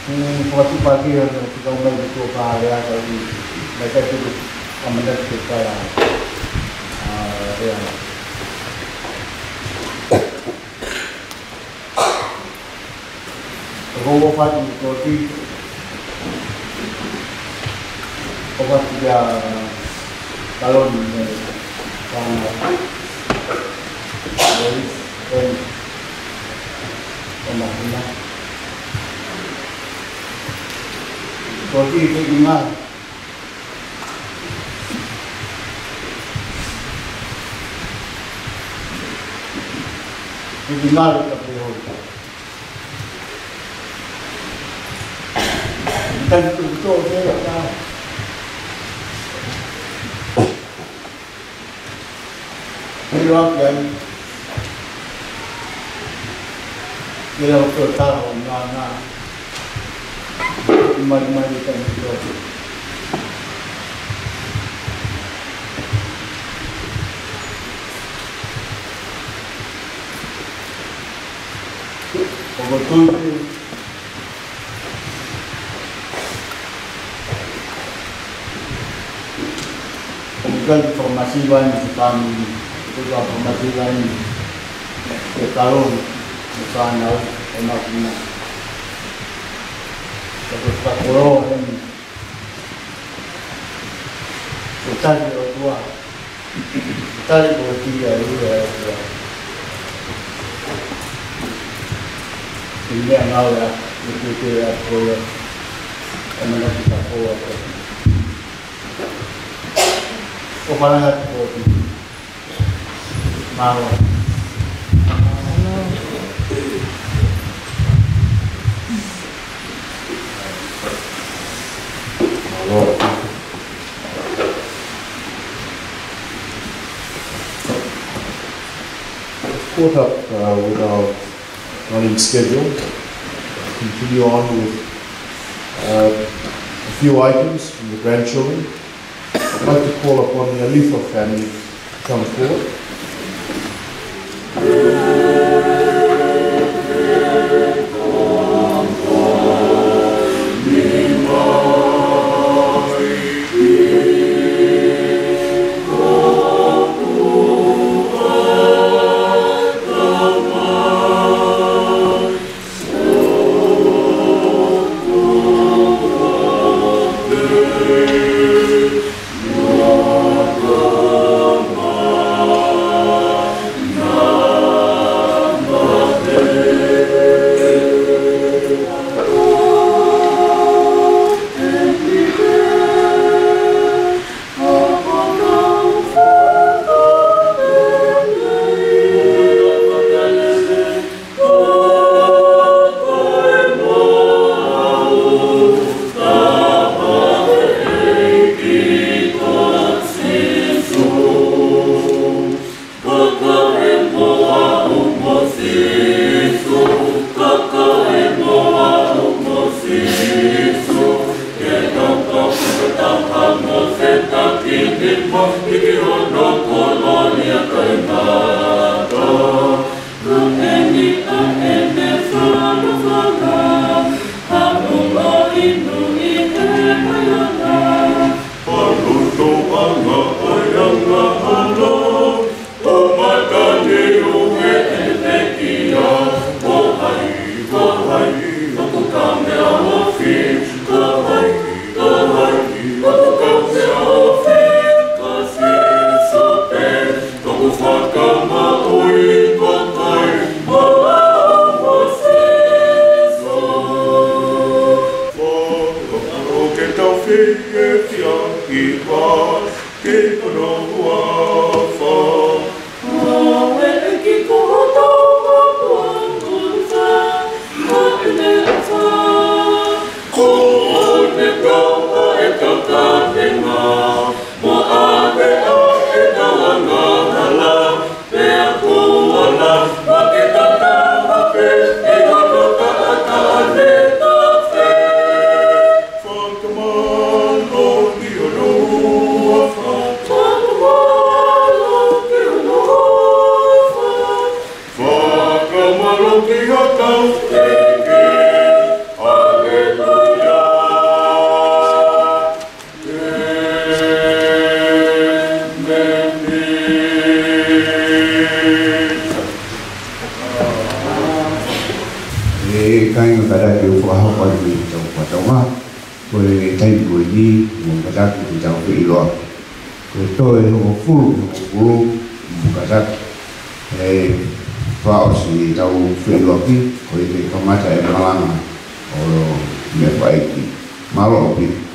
mm, fakatuʻupakē ʻa e fika mai ki tuʻa pā lea ka i, ngai kai tuku, ʻamanaki ke kai ā, ā, lea. Ko e ʻofa atu ki he ʻOtua, ʻofa atu kia Kaloni mo e fānau. Lois, Ken, mo Mahina. ʻOtua, ke ke ngā. Ke ke ngā le ka pe hoi. Thank you. Hilo ake ai. Ke lau tō taho nā nā. Mai mai ka ni tō. ʻOku ou tui ʻoku ʻikai ke fakamasiva ʻeni ki he fāmili, ʻoku ʻikai ke fakamasiva ʻeni ki he kalo, ki he fānau, ʻo Makina. Ka ko e fakakoloa ʻeni, ko e tali ʻa e ʻOtua. Tali ko e kia ʻa e ʻOtua. Ko e meʻa ngāue ʻa e, ko e kia ʻa e ʻOtua. ʻE mana ki ta koa ko. ʻO palanga ko ki. Mālō. Mālō. Caught up, uh, with our running schedule. Continue on with, uh, a few items from the grandchildren. I'd like to call upon the Alifa family to come forward. ʻE kāinga, kātaki ʻo fakahoko atu ʻetau fakataha. Ko e taimi ko eni, mou kātaki ke tau feʻiloaki. Ko e toe hongofulu, hongofulu, mou kātaki. ʻE fakaʻosi ʻetau feʻiloaki, ko e ke kamata e malanga ʻo e meʻa fakaʻeiki. Mālō ʻaupito.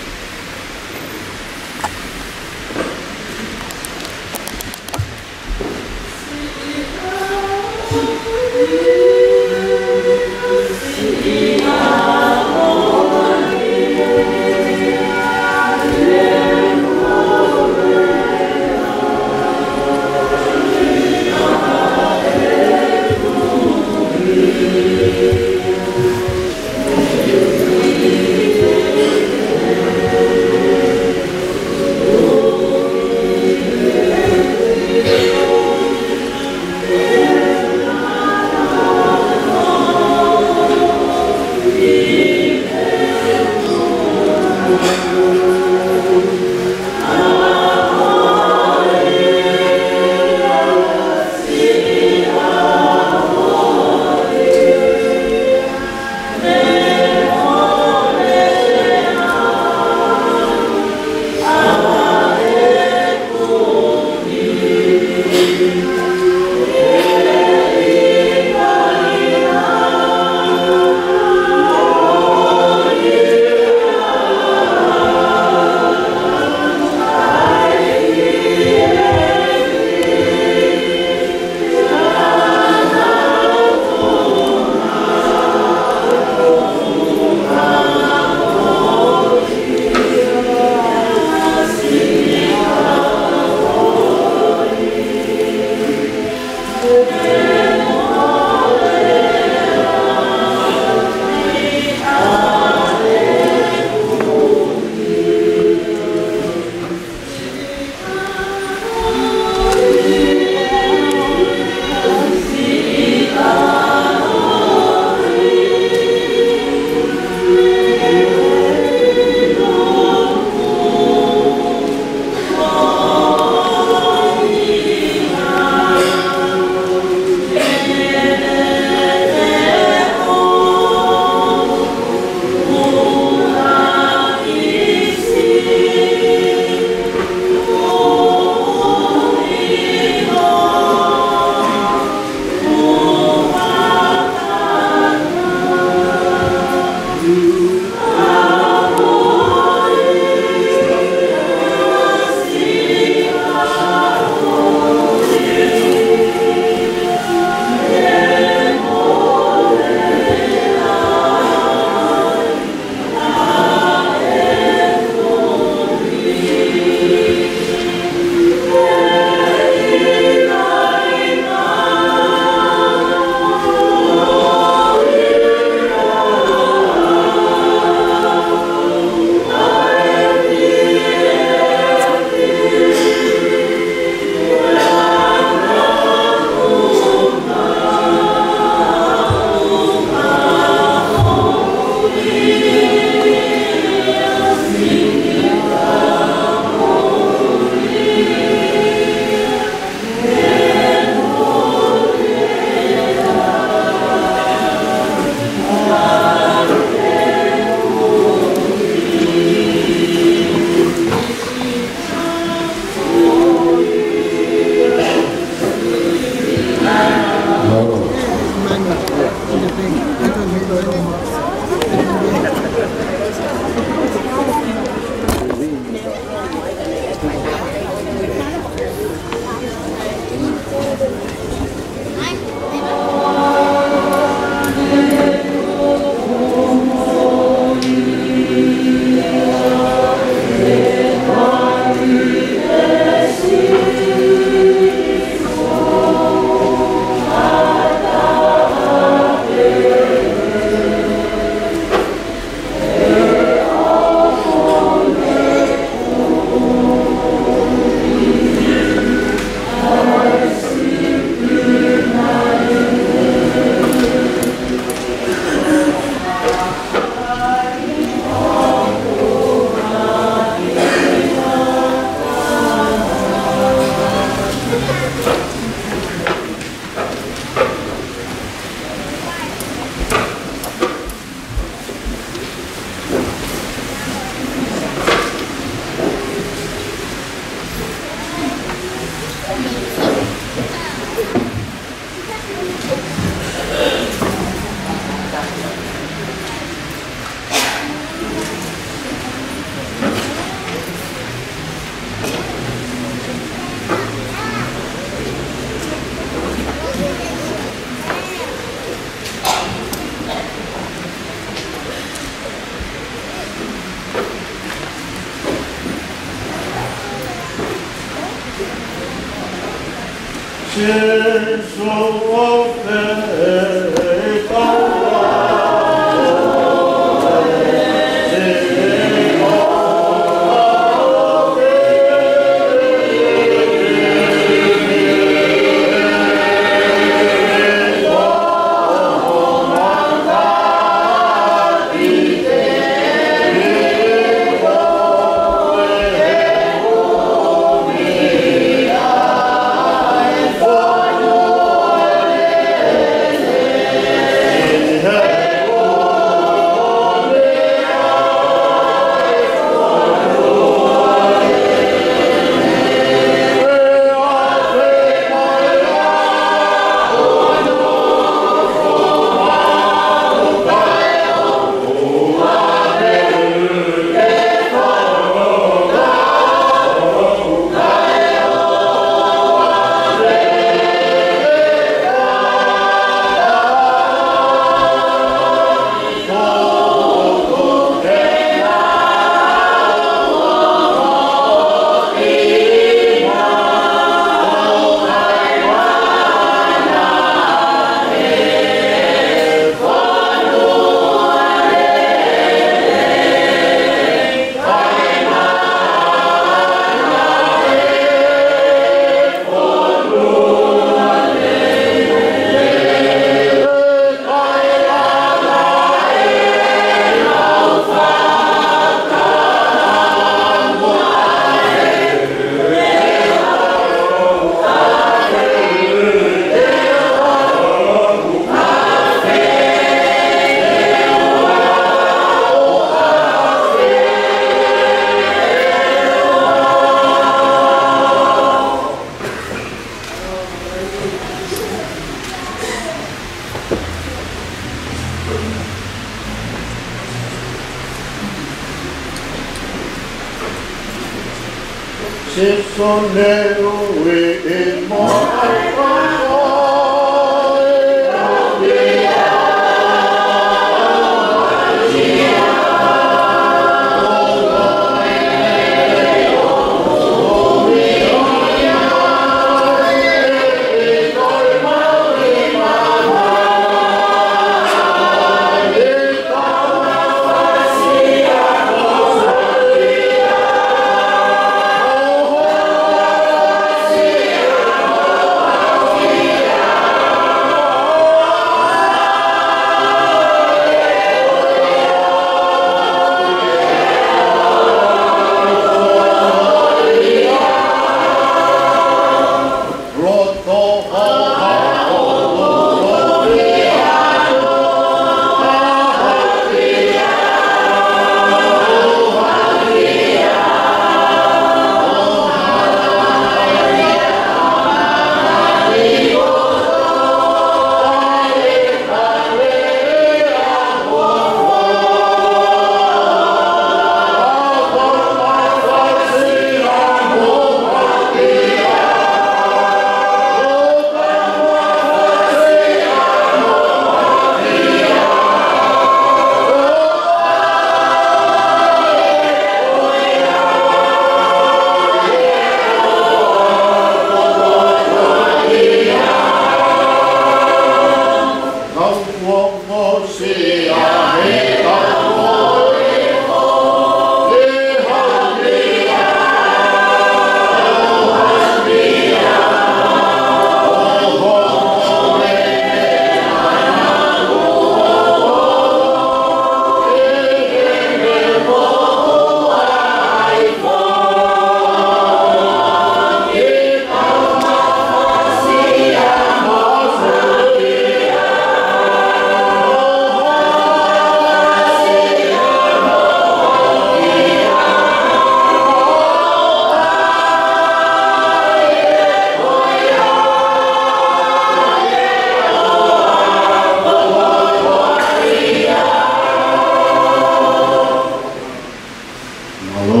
Mālō.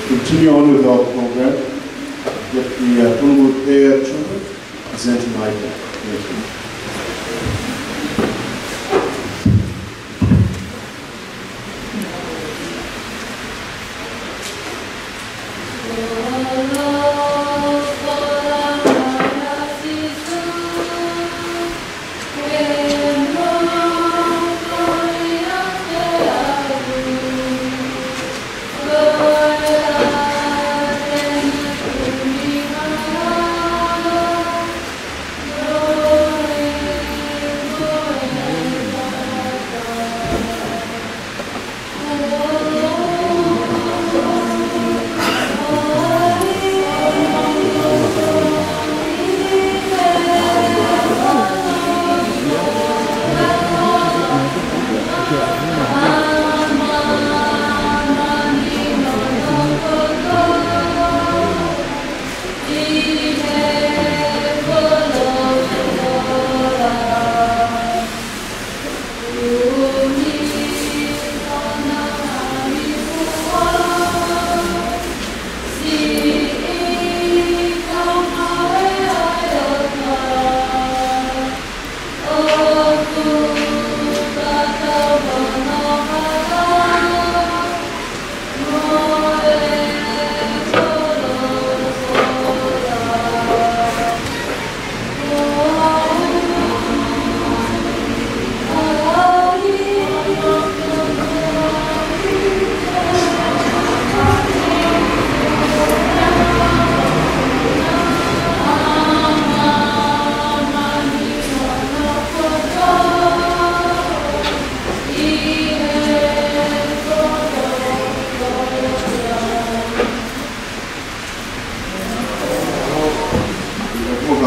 Continue on with our program. Get the, uh, Punapō Paea Trumpet presenting item. Thank you.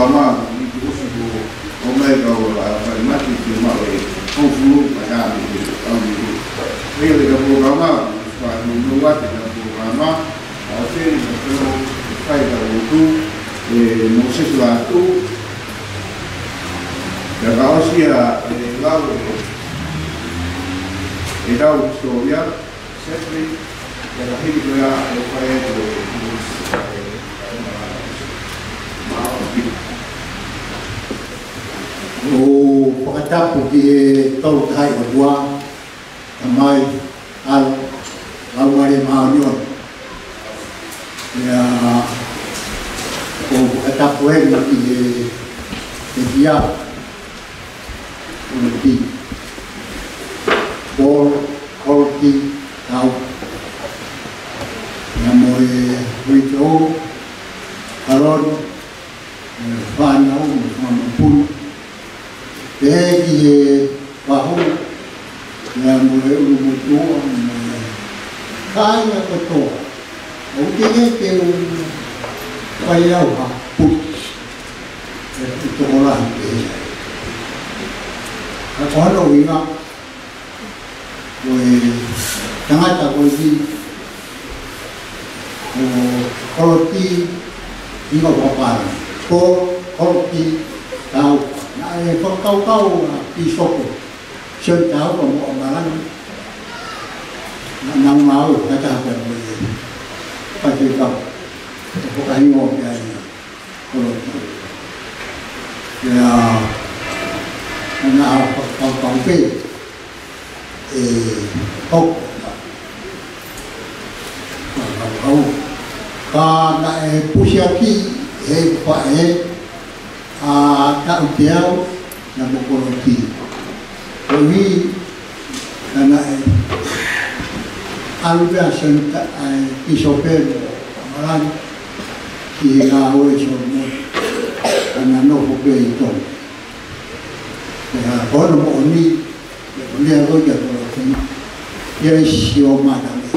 Polokalama, ʻi he ʻusi ko ʻomai kau a fai mati ke maʻu e hongofulu mā taha mā taha ʻi he ʻaho ni. Pea ʻi he polokalama, ʻoku fai no no ate ka polokalama, ʻa o feni ka pelo, fai ka lotu, ʻe Mōsese Lātū, pea ka ʻosi ia e lau e, e lau hisitōlia, Sefri, pea ka hiki ko ia ʻe fai e ko e, ʻo fakatapu ki he Tolu Tahaʻi ʻOtua, Tamai, ʻAlo, Laumālie Māʻoniʻoni. Pea ʻoku ou fakatapu heni ki he, he kia, Koloki, Paul, Koloki, Tau. Pea mo e uitou, Kaloni, e fānau, mo e fanga mokopuna. Pea ki he fahu, pea mo e ʻulumotuʻa, mo e kāinga kotoa. ʻOku teʻeki ke u fai au ha puke. ʻE tokolahi pē. Ka ko hono ʻuhinga, ko e tangata ko eni, ko Koloki Hingoa Papara, ko Koloki Tau. Naʻe fakakaukau ʻa Pīsope Sione Taufa mo ʻAmalani, naʻa nau ngāue fakataha pea mo e faifekau, ʻo fakahingoa pē ai ʻa Koloki. Pea naʻa fakakaukau pē ʻe hoko ʻa e fakakaukau. Ka naʻe pusiaki ʻe he faʻē ʻa Taʻu Teau, naʻa mo Koloki. Koeʻuhi, ka naʻe ʻalu pē ʻa Sione Ta-, ʻa e Pīsope mo ʻAmalani ki he ngāue ʻa Solomone, ka na nofo pē ʻi Tonga. Pea ko hono moʻoni, ʻe ko e meʻa ko ia ʻa Koloki, ʻi ai siʻo matangi.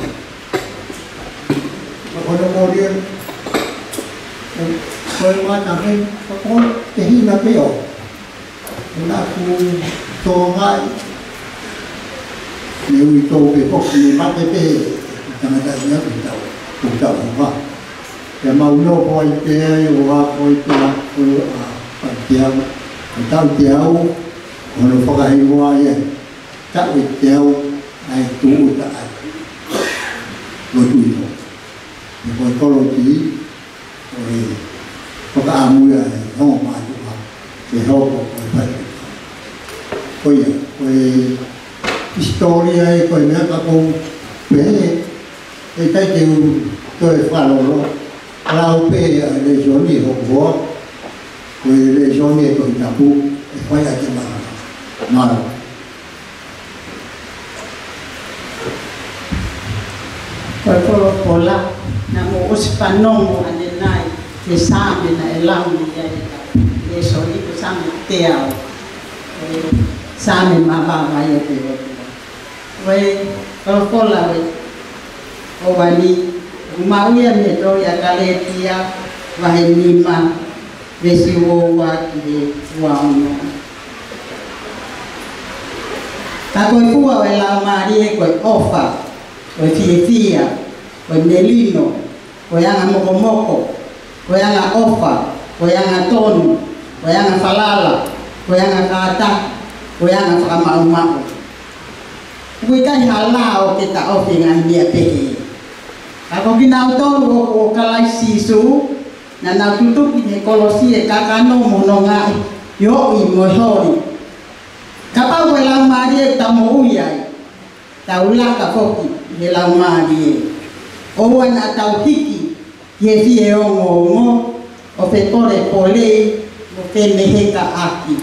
Ko hono moʻoni, ʻe, ko e matangi, ko e tehina pē ʻo. Naʻa ku tō mai, ne uitou pē foki ne mate pē, tangata ia ku tau, ku tau hoa. Pea mau nofo ai pē ai, ʻo ako ai pē ʻa, ʻa, ʻa Taʻu Teau, ʻo Taʻu Teau, ʻo hono fakahingoa ia, Taʻu Teau, ʻa e tūʻuta ʻa e lotu ʻi Tonga. Pea ko e Koloki, ʻo e fakaʻamu ia ʻe he ongo mātuʻa, ke hoko ko e faifekau. Ko ia, ko e hisitōlia ē, ko e meʻa ka ʻoku ou pehē, ʻe ʻikai te u toe fakalolo, lau pē ʻa e lēsoni ʻe hoko, ko e lēsoni ʻa e Tohi Tapu, ʻe fai ʻaki e mālō. Mālō. Ko e folofola, naʻa mou ʻosi fanongo ʻanenai, he Saame naʻe lau mei ai e lēsoni, ko e Saame teau. Ko e Saame mavahe ia ʻo e ʻOtua. Ko e folofola ʻo e ʻaho ni, ʻoku maʻu ia mei he tohi ʻa Kalētia, vahe nima, veesi ua ua ki he ua ono. Ka ko e fua ʻo e Laumālie ko e ʻofa, ko e fiefia, ko e melino, ko e anga mokomoko, ko e anga ʻofa, ko e anga tonu, ko e anga falala, ko e anga kātaki, ko e anga fakamaʻumaʻu. ʻOku ʻikai ha lao ke taʻofi e ngaahi meʻa pehē. Ka ko kinautolu ʻoku ʻo Kalaisi Sīsū, naʻa nau tutuki he kolosi e kakano mo hono ngaahi ʻioʻi mo e holi. Kapau ko e Laumālie ʻoku tau moʻui ai, tau laka foki ʻi he Laumālie. ʻOua naʻa tau hiki ki he fie ongoongo ʻo fepolepolei mo femehekaʻaki.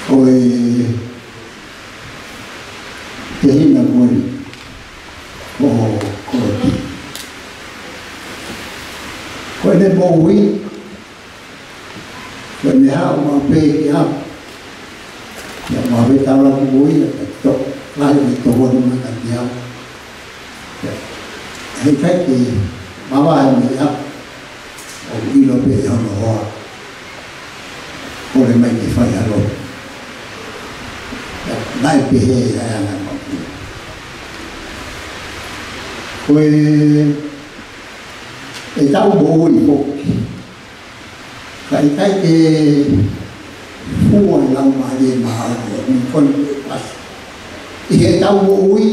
Ko e tehina ko eni ʻo Koloki. Ko ʻene moʻui, ko ʻene haʻu maʻu pē ki ʻapi, ia ma Ko e tau laku ko ia, ko e tau lahi ʻi he tau ʻoku maka ki au. He ʻikai ke mavahe mei ai, ʻoku ʻilo pē ʻe hono hoa. Kole mai ke fai ha lotu. Naʻe pehē ʻa e anga mapu. Ko e, ʻetau moʻui foki. Ka ʻikai ke fua e Laumālie Māʻoniʻoni, ko e pasi. ʻI heʻetau moʻui,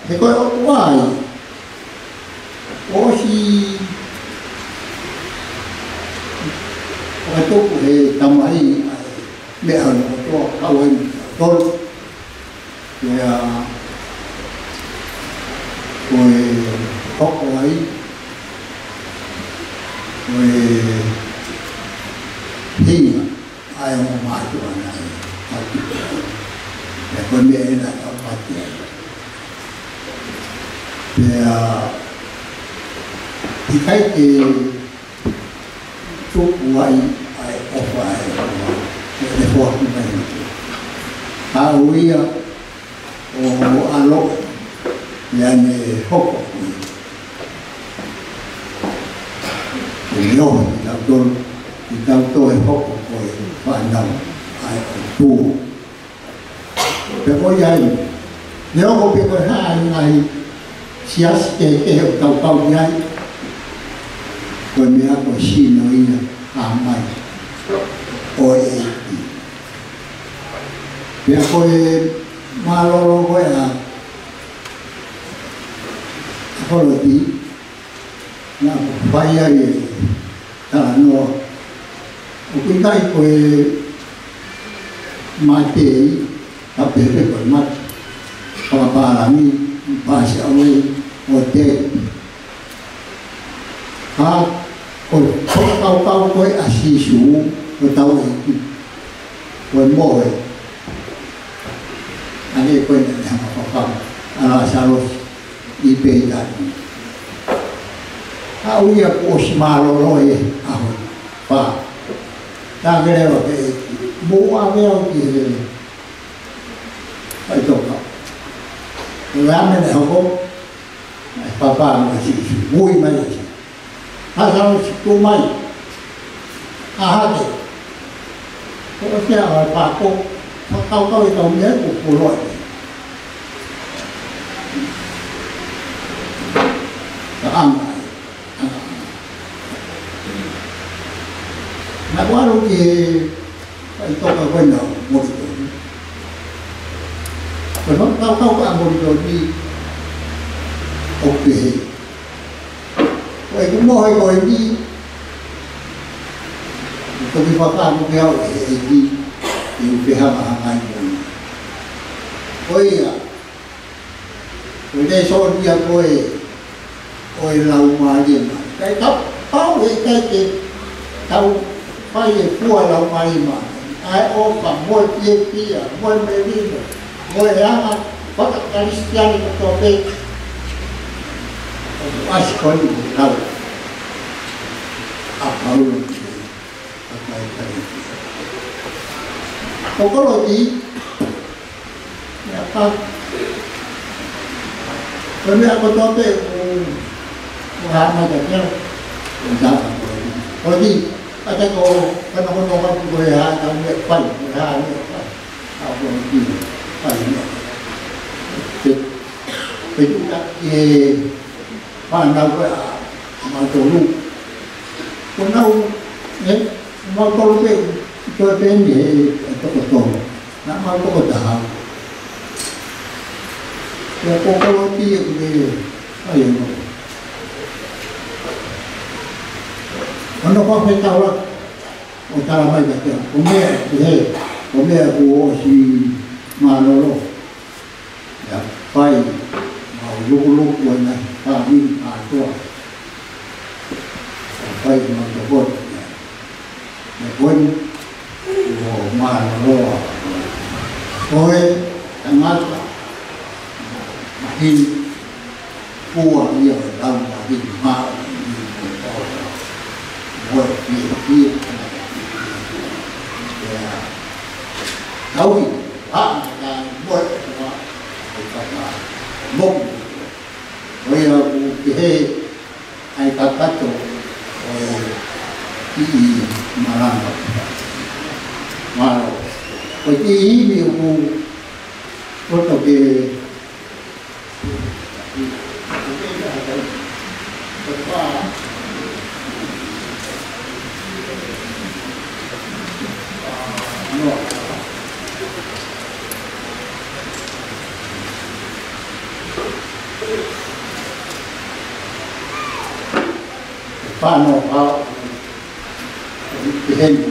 he ko e ʻOtua ia. ʻOsi ʻo ka tuku he Tamai ʻa e meʻa ʻo e ʻOtua, kau ai mo kitautolu. Pea ko e hoko ai, ko e hinga ʻa e ongo mātuʻa naʻe ʻaupito ai. Pea ko e meʻa ena ʻoku ʻaupito ai. Pea ʻikai ke tuku ai ʻa e ʻofa ʻa e ʻOtua, ʻe foaki mai. Ka ʻoku ʻi ai ʻa e ʻAlo, ʻa ia naʻe hoko ko ia. Ke ne ʻofa kiate kitautolu, ke tau toe hoko ko e fānau ʻa e ʻOtua. Pea ko ia ai, neongo pe ko e hā e ngaahi siasi kehekehe ʻoku tau kau ki ai, ko e meʻa ko e sino ia ʻa e ʻAlo ʻo e ʻEiki. Pea ko e mālōlō ko ē ʻa, ʻa Koloti, naʻa ku fai ai e talanoa. ʻOku ʻikai ko e mate, ka pehē ko e mate fakapālangi, pass away, ʻo te. Ka ko e fakakaukau ko ē ʻa Sīsū, ko hotau ʻEiki, ko e mohe. ʻA ē ko ē naʻe hanga ʻo fakaʻaongaʻi ʻa Lāsalosi ʻi Pētani. Aʻu ia kuo ʻosi mālōlō e ʻaho ʻe fā. Talaange leva ki he ʻEiki, mou ʻave au ki he faʻitoka. Ko e meʻa naʻe hoko, naʻe papa mai Sīsū, ui mai ʻa Sīsū. Lāsalosi, tuʻu mai. ʻAhake. Ko e sia ʻa e pako, fakakaukau ʻetau meʻa kuo fuoloa. Ka anga ai. Naʻa ku ʻalu ki he faʻitoka ko ena ʻo Molitoni. Ko e fakakaukau ʻa Molitoni ʻoku pehē, ko ʻeku mohe ko eni, ʻe toki fakaʻamu pē au ʻe he ʻEiki, ʻi heʻeku fehangahangai mo ia. Ko ia, ko e lēsoni ia ko ē ʻo e Laumālie Māʻoniʻoni. Kae kapau ʻe ʻikai ke tau fai e fua Laumālie Māʻoniʻoni, ʻa e ʻofa mo e fiefia, mo e melino, mo e anga faka-Kalisitiane kotoa pē, ʻoku ʻasi ko eni ʻi he lau ʻa Paula ki he kakai Kalētia. Ko Koloti, meʻa pē, ko e meʻa kotoa pē ʻoku, ʻoku hā mai kiate au, ʻoku taha ko ē. Koloti, ʻa ia ko, ko hono kotoa pē ko e hā ʻetau meʻa fai, ko e hā meʻa fai. ʻA Koloti, fai meʻa. Pe, pe tuʻu ʻa e fānau ko ē ʻa, ʻa mautolu. Ko nau, ē, mautolu pē, toe pē ni he, he toko tolu. Naʻa mau toko taha. Pea ko Koloti ʻoku ne fai hono, hono fakafetaulaki ʻo tala mai kiate au, ko e meʻa, ʻi he, ko e meʻa kuo ʻosi mālōlō. ʻIa, fai, mau lukuluku ʻa e ngaahi fāmili kātoa. ʻO fai mau tokoni, ʻia. Meʻa ko eni, kuo mālōlō ʻa koe, tangata maheni, fua ia ʻo e Laumālie Māʻoniʻoni mo e ʻofa, mo e fiefia. ʻIa, tauhi. Ko ia ʻoku kehe ai kakato ʻo e kiʻi malanga. Mālō. Ko e kiʻi himi ʻoku poto ke Fano hao. Peheni.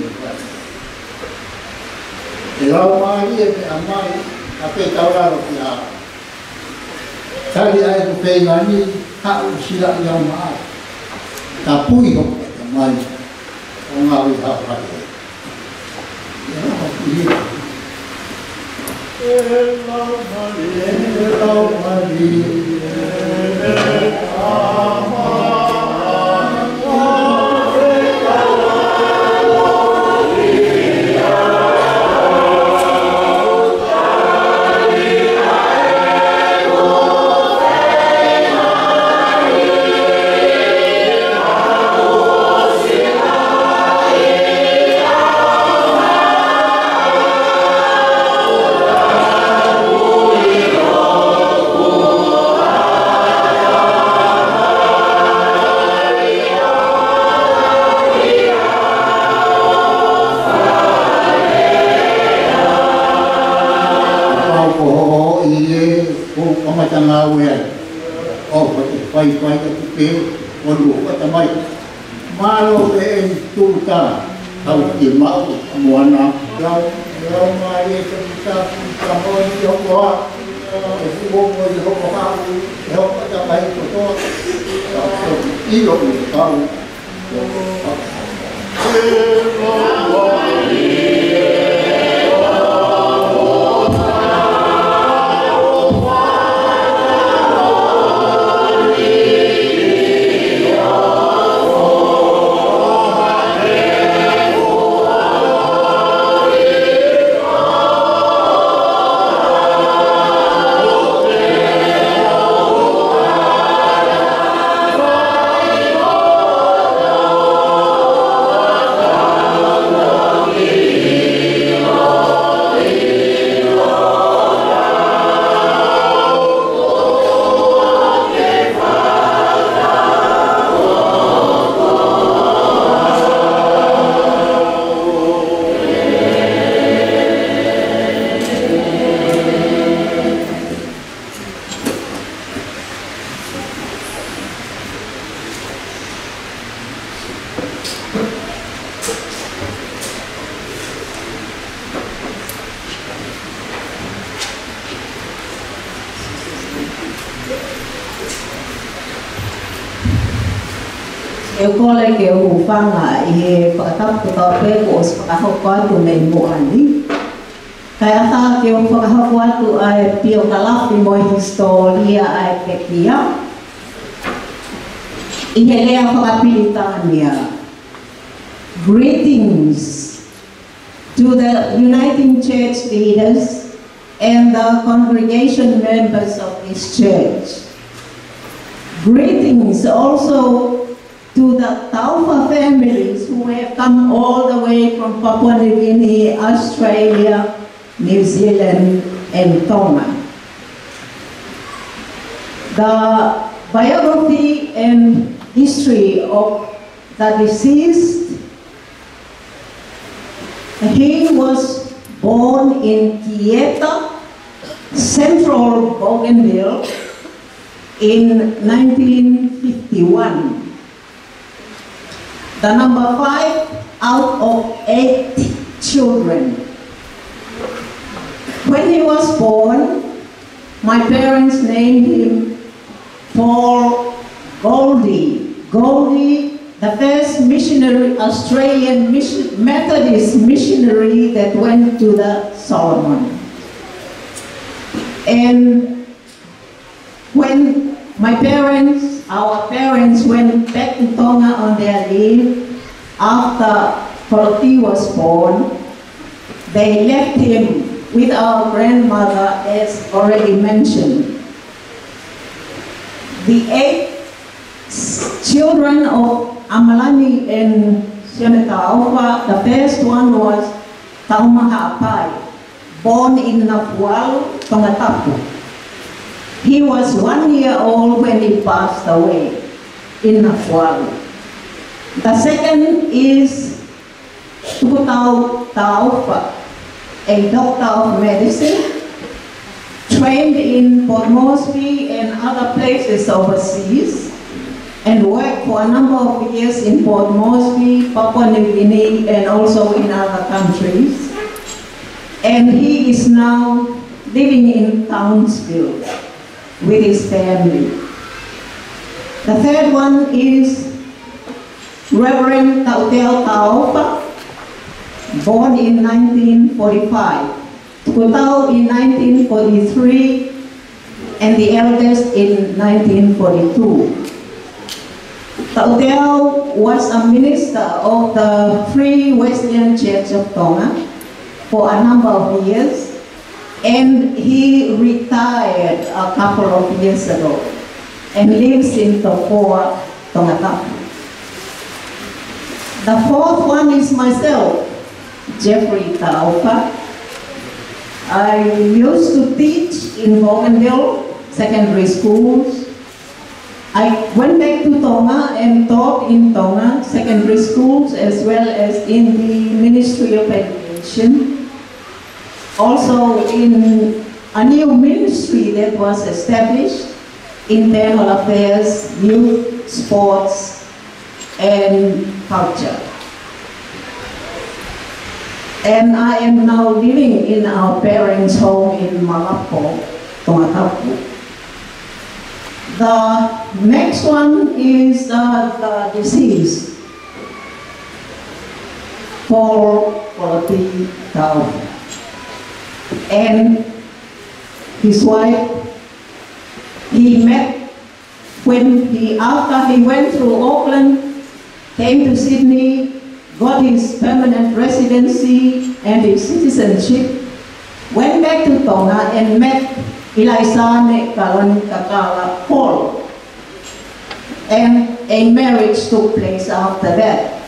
ʻE Laumālie, ʻe ʻAmai, ʻa pē taulalo ki a. Tali ai ku pei ngani, haʻu sila ia ma. Tapui ho, ʻAmai, ʻo ngāue hao hake. Pau ko hoʻo ʻi he ko kamata ngāue ai. ʻO ko te faifai ka tuke, ʻo luo ka tamai. Mālō e eni tuta, tau ke maʻu, moana, lau, lau mai e tuta, tuta mo i hokoa, e fuo mo i hokoa, e hokoa tamai kotoa, tau ke ʻilo i kau. ʻE kole ke u hūfanga ʻi he fakatapu kotoa pē kuo ʻosi fakahoko atu mei muʻa ni. Kae ʻatā ke u fakahoko atu ʻa e piokalafi mo e hisitōlia ʻa e pekia. ʻI he lea fakapilitānia. Greetings to the Uniting Church leaders and the congregation members of this church. Greetings also to the Taufa families who have come all the way from Papua New Guinea, Australia, New Zealand, and Tonga. The biography and history of the deceased. He was born in Kieta, Central Bougainville, in nineteen fifty-one. The number five out of eight children. When he was born, my parents named him Paul Goldie. Goldie, the first missionary, Australian mission, Methodist missionary that went to the Solomon. And when my parents, our parents went back to Tonga on their leave after Koroti was born, they left him with our grandmother, as already mentioned. The eight children of ʻAmalani and Sione Taufa, the first one was Tauma Haʻapai, born in Nafualu, Tongatapu. He was one year old when he passed away in Nafualu. The second is Tukutau Taufa, a doctor of medicine, trained in Port Moresby and other places overseas, and worked for a number of years in Port Moresby, Papua New Guinea, and also in other countries. And he is now living in Townsville with his family. The third one is Reverend Tauteo Taufa, born in nineteen forty-five, Tukutau in nineteen forty-three, and the eldest in nineteen forty-two. Tauteo was a minister of the Free Wesleyan Church of Tonga for a number of years, and he retired a couple of years ago and lives in Tofoa, Tongatapu. The fourth one is myself, Jeffrey Taufa. I used to teach in Bougainville secondary schools. I went back to Tonga and taught in Tonga secondary schools as well as in the Ministry of Education. Also in a new ministry that was established, Internal Affairs, Youth, Sports, and Culture. And I am now living in our parents' home in Malapo, Tongatapu. The next one is, uh, the deceased, Paul Koloti Taufa. And his wife, he met when he, after he went through Auckland, came to Sydney, got his permanent residency and his citizenship, went back to Tonga and met ʻIlaisane Kalani Kakala Polo. And a marriage took place after that.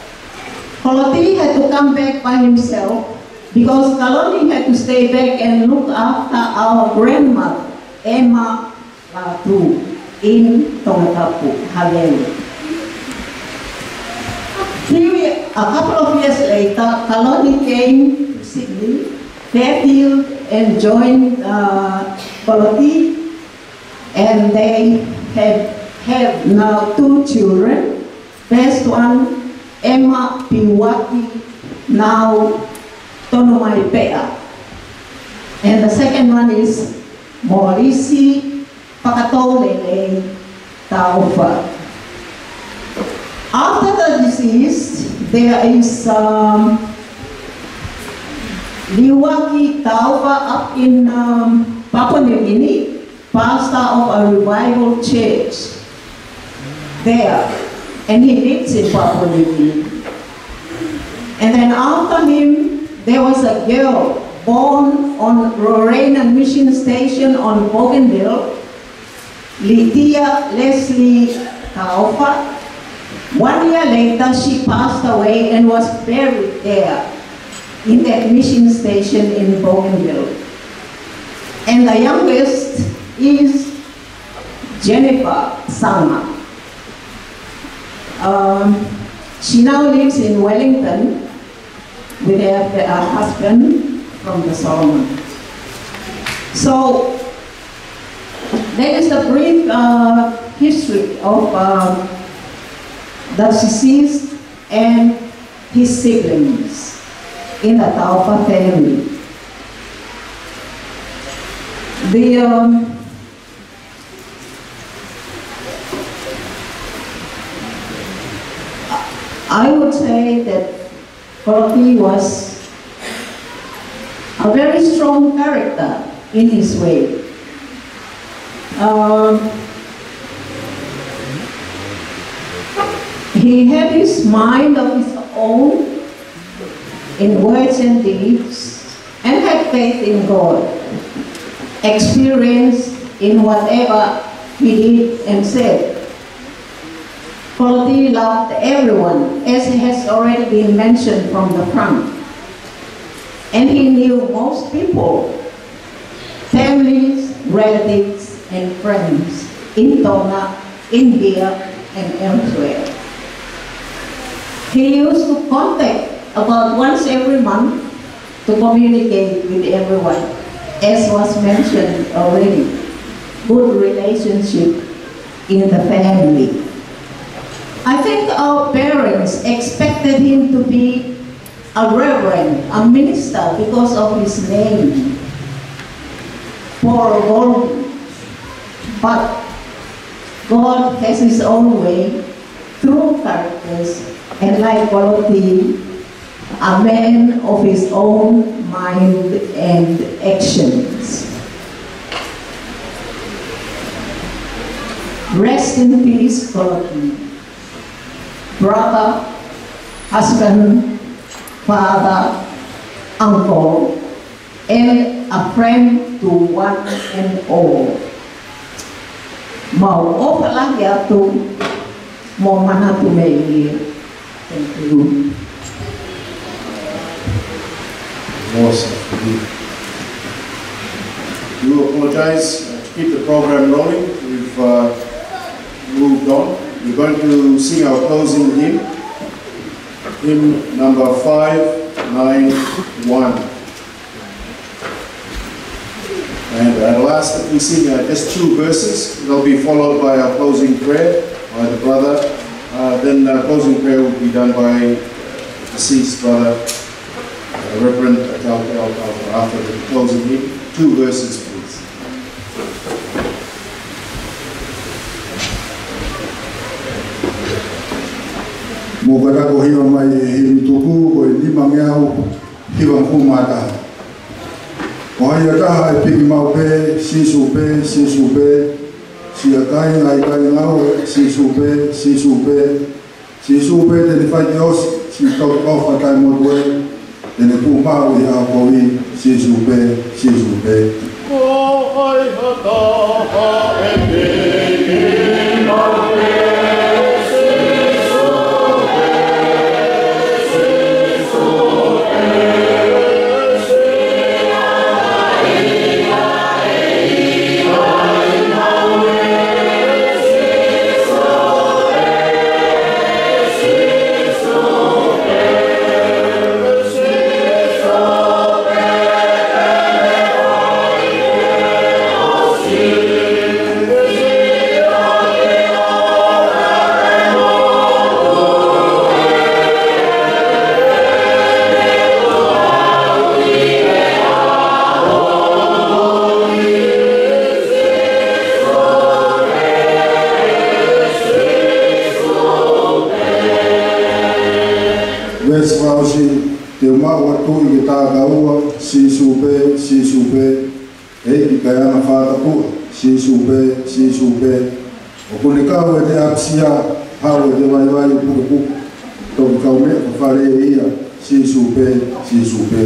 Koloti had to come back by himself because Kalani had to stay back and look after our grandmother, Emma Latu, in Tongatapu, Haveli. Few ye-, a couple of years later, Kalani came to Sydney, Fairfield, and joined, uh, Koloti, and they have, have now two children. First one, Emma Piwaki, now Tonomaipeʻa. And the second one is Molisi Fakatoulele Taufa. After the deceased, there is, um, Liuaki Taufa up in, um, Papua New Guinea, pastor of a revival church there, and he lives in Papua New Guinea. And then after him, there was a girl born on Lorena Mission Station on Bougainville, Lydia Leslie Taufa. One year later, she passed away and was buried there in that mission station in Bougainville. And the youngest is Jennifer Sanga. Um, she now lives in Wellington with her, her husband from the Solomon. So, that is the brief, uh, history of, uh, the deceased and his siblings in the Taufa family. The, um, I would say that Koloti was a very strong character in his way. Um, he had his mind of his own in words and deeds, and had faith in God, experience in whatever He did and said, Kolotii loved everyone, as has already been mentioned from the front. And he knew most people, families, relatives, and friends in Tonga, India, and elsewhere. He used to contact about once every month to communicate with everyone, as was mentioned already. Good relationship in the family. I think our parents expected him to be a reverend, a minister, because of his name, Paul Gold. But God has his own way through characters, and like Kolotii, a man of his own mind and actions. Rest in peace, Kolotii. Brother, husband, father, uncle, and a friend to one and all. Mau ʻofa lahi atu mo manatu melie. Thank you. Awesome. We do apologize, uh, to keep the program rolling. We've, uh, moved on. We're going to sing our closing hymn, hymn number five nine one. And I'll ask that we sing, uh, just two verses. They'll be followed by our closing prayer by the brother. Uh, then, uh, closing prayer will be done by, uh, deceased brother, uh, Reverend Tauke Autafa, after the closing hymn. Two verses, please. Mou kātaki ʻo hiva mai e himi tuku, ko e nimangeau hivangofulu mā taha. ʻOku ʻi ai ha taha ʻe piki maʻu pē, Sīsū pē, Sīsū pē. Siʻa kāinga ʻi kāinga ʻoʻou, Sīsū pē, Sīsū pē. Sīsū pē te ne fai ke ʻosi siʻi tauʻatāina ʻo e motuʻa, te ne tuʻu maʻu ʻi he ʻaho kovi, Sīsū pē, Sīsū pē. Ko hai ha taha ʻe piki maʻu pē, Sīsū pē, Sīsū pē. Veesi fakaʻosi, te u maʻu ʻa e tuʻi ke takaua, Sīsū pē, Sīsū pē. ʻEiki, kae ʻana fakatapu, Sīsū pē, Sīsū pē. ʻOku ne kau ʻi he ʻapisia, haʻu ʻi he vaivai ʻo e pukepuke. Toki kaumeʻa fakafale ʻe ia, Sīsū pē, Sīsū pē.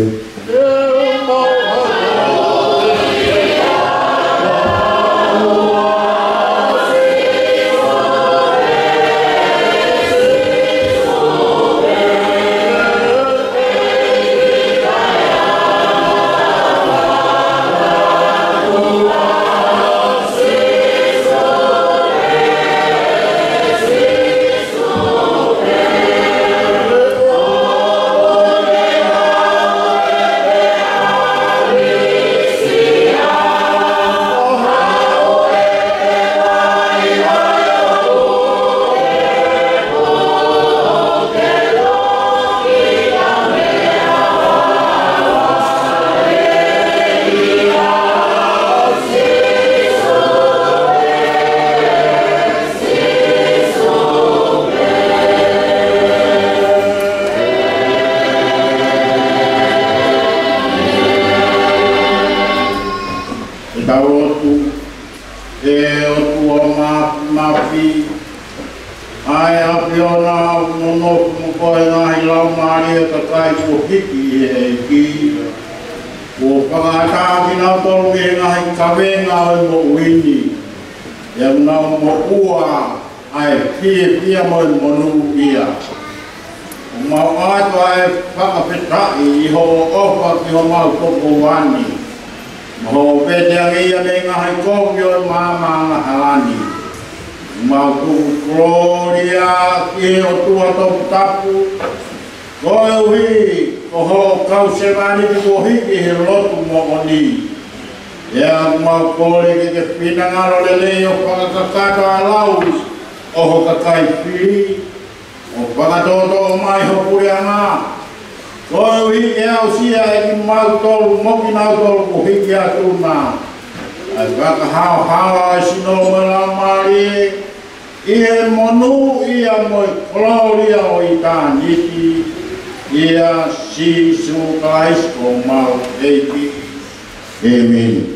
ʻE tau lotu. ʻE ʻOtua Māfimafi, ʻa e ʻAfiona ʻoku nonofo mo koe ʻi he ngaahi laumālie ʻo e kakai kuo hiki ʻi he ʻEiki, kuo fakaʻatā kinautolu mei he ngaahi kavenga ʻo e moʻui ni. ʻE ʻoku nau moʻua ʻa e fiefia mo e monūʻia. ʻOku mau ʻoatu ʻa e fakafetaʻi ʻi hoʻo ʻofa ki homau tokoua ni, mo hoʻo veteangeʻi ia mei he ngaahi kovi ʻo e maama angahala ni. ʻOku mau tuku kolōlia ki he ʻOtua toputapu, koeʻuhi ko hoʻo kau sevāniti kuo hiki he lotu moʻoni. ʻOku mau kole ke ke finangalo lelei ʻo fakakakato ʻa e lau ʻo ho kakai fili, ʻo fakatokoto mai ho puleʻanga, koeʻuhi ke aʻusia ʻe kimautolu mo kinautolu kuo hiki atu na ʻa e fakahaohaoa ʻo e sino mo e laumālie, ʻi he monūʻia mo e kolōlia ʻo ʻitāniti, ʻia Sīsū Kalaisi ko homau ʻEiki. ʻĒmeni.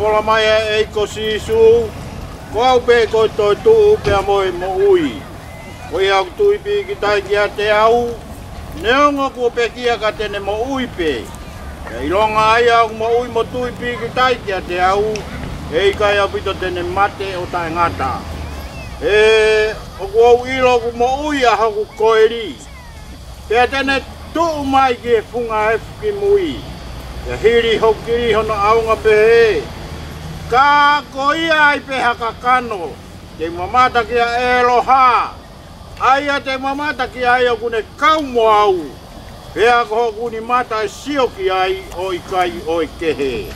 Folofola mai ʻa e ʻEiki ko Sīsū, ko au pē ko e toetuʻu pea mo e moʻui. Ko ia ʻoku tui pīkitai kiate au, neongo kuo pekia ka te ne moʻui pē. Pea ʻilonga ʻa ia ʻoku moʻui mo tui pīkitai kiate au, ʻe ʻikai ʻaupito te ne mate ʻo taʻengata. He ʻoku ou ʻilo ʻoku moʻui ʻa hoku koeli, pea te ne tuʻu mai ki he funga efu kimui. Pea hili hoku kili hono ʻaonga pehē, ka ko ia ai pē ha kakano, te u mamata kia ʻEloha, ʻa ia te u mamata ki ai ʻoku ne kau mo au, pea ko hoku ʻuni mata ʻe sio ki ai ʻo ʻikai ʻo e kehe.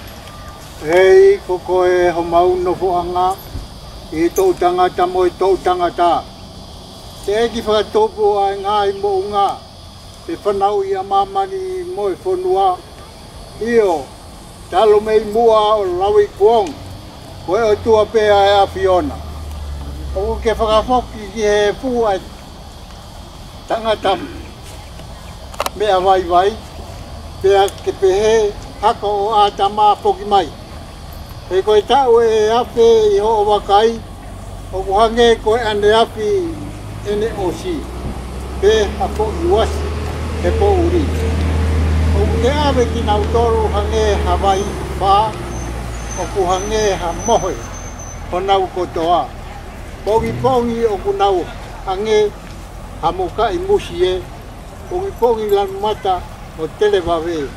ʻEiki, ko koe homau nofoʻanga ʻi he toʻutangata mo e toʻutangata. Teʻeki fakatupu ʻa e ngaahi moʻunga, pe fanauʻi ʻa māmani mo e fonua. ʻIo, talu mei muʻa ʻo Lauikuonga, ko e ʻOtua pē ʻa e ʻAfiona. ʻOku ke fakafoki ki he fuʻu ʻa e tangata meʻa vaivai, pea ke pehē, hako ʻo ʻĀtama foki mai. He ko e taʻu ʻe afe ʻi hoʻo vakai, ʻoku hangē ko e ʻaneafi ʻene ʻosi, pe ha foʻi uasi he poʻuli. ʻOku te ʻave kinautolu hangē ha vai fā, ʻoku hangē ha mohe honau kotoa. Pongipongi ʻoku nau hangē ha mukaʻi musie, pongipongi lanu mata ʻo televave,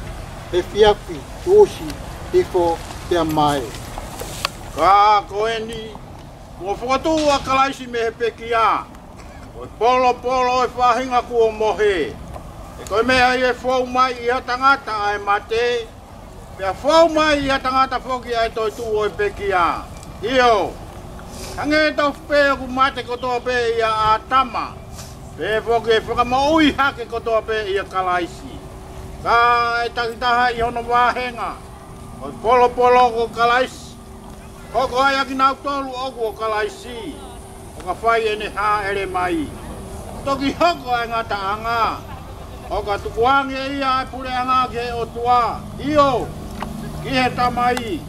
he fiafi tuʻusi hifo pea mae. Ka ko eni, kuo fokotuʻu ʻa Kalaisi mei he pekia, ko e polopolo ʻo e faʻahinga kuo mohe. He ko e meʻa ia ʻe fou mai ʻi ha tangata ʻa e mate, pea fou mai ʻi ha tangata foki ʻa e toetuʻu ʻo e pekia. ʻIo, hangē tofu pē ʻoku mate kotoa pē ʻia ʻĀtama, pehē foki ʻe fakamoʻui hake kotoa pē ʻia Kalaisi. Ka ʻe takitaha ʻi hono vāhenga, ko e polopolo ko Kalaisi, hoko ai ʻa kinautolu ʻoku ʻo Kalaisi, ʻo ka fai ʻene hāʻele mai. Toki hoko ʻa e ngataʻanga, ʻo ka tukuange ia ʻa e puleʻanga ki he ʻOtua, ʻio, ki he Tamai.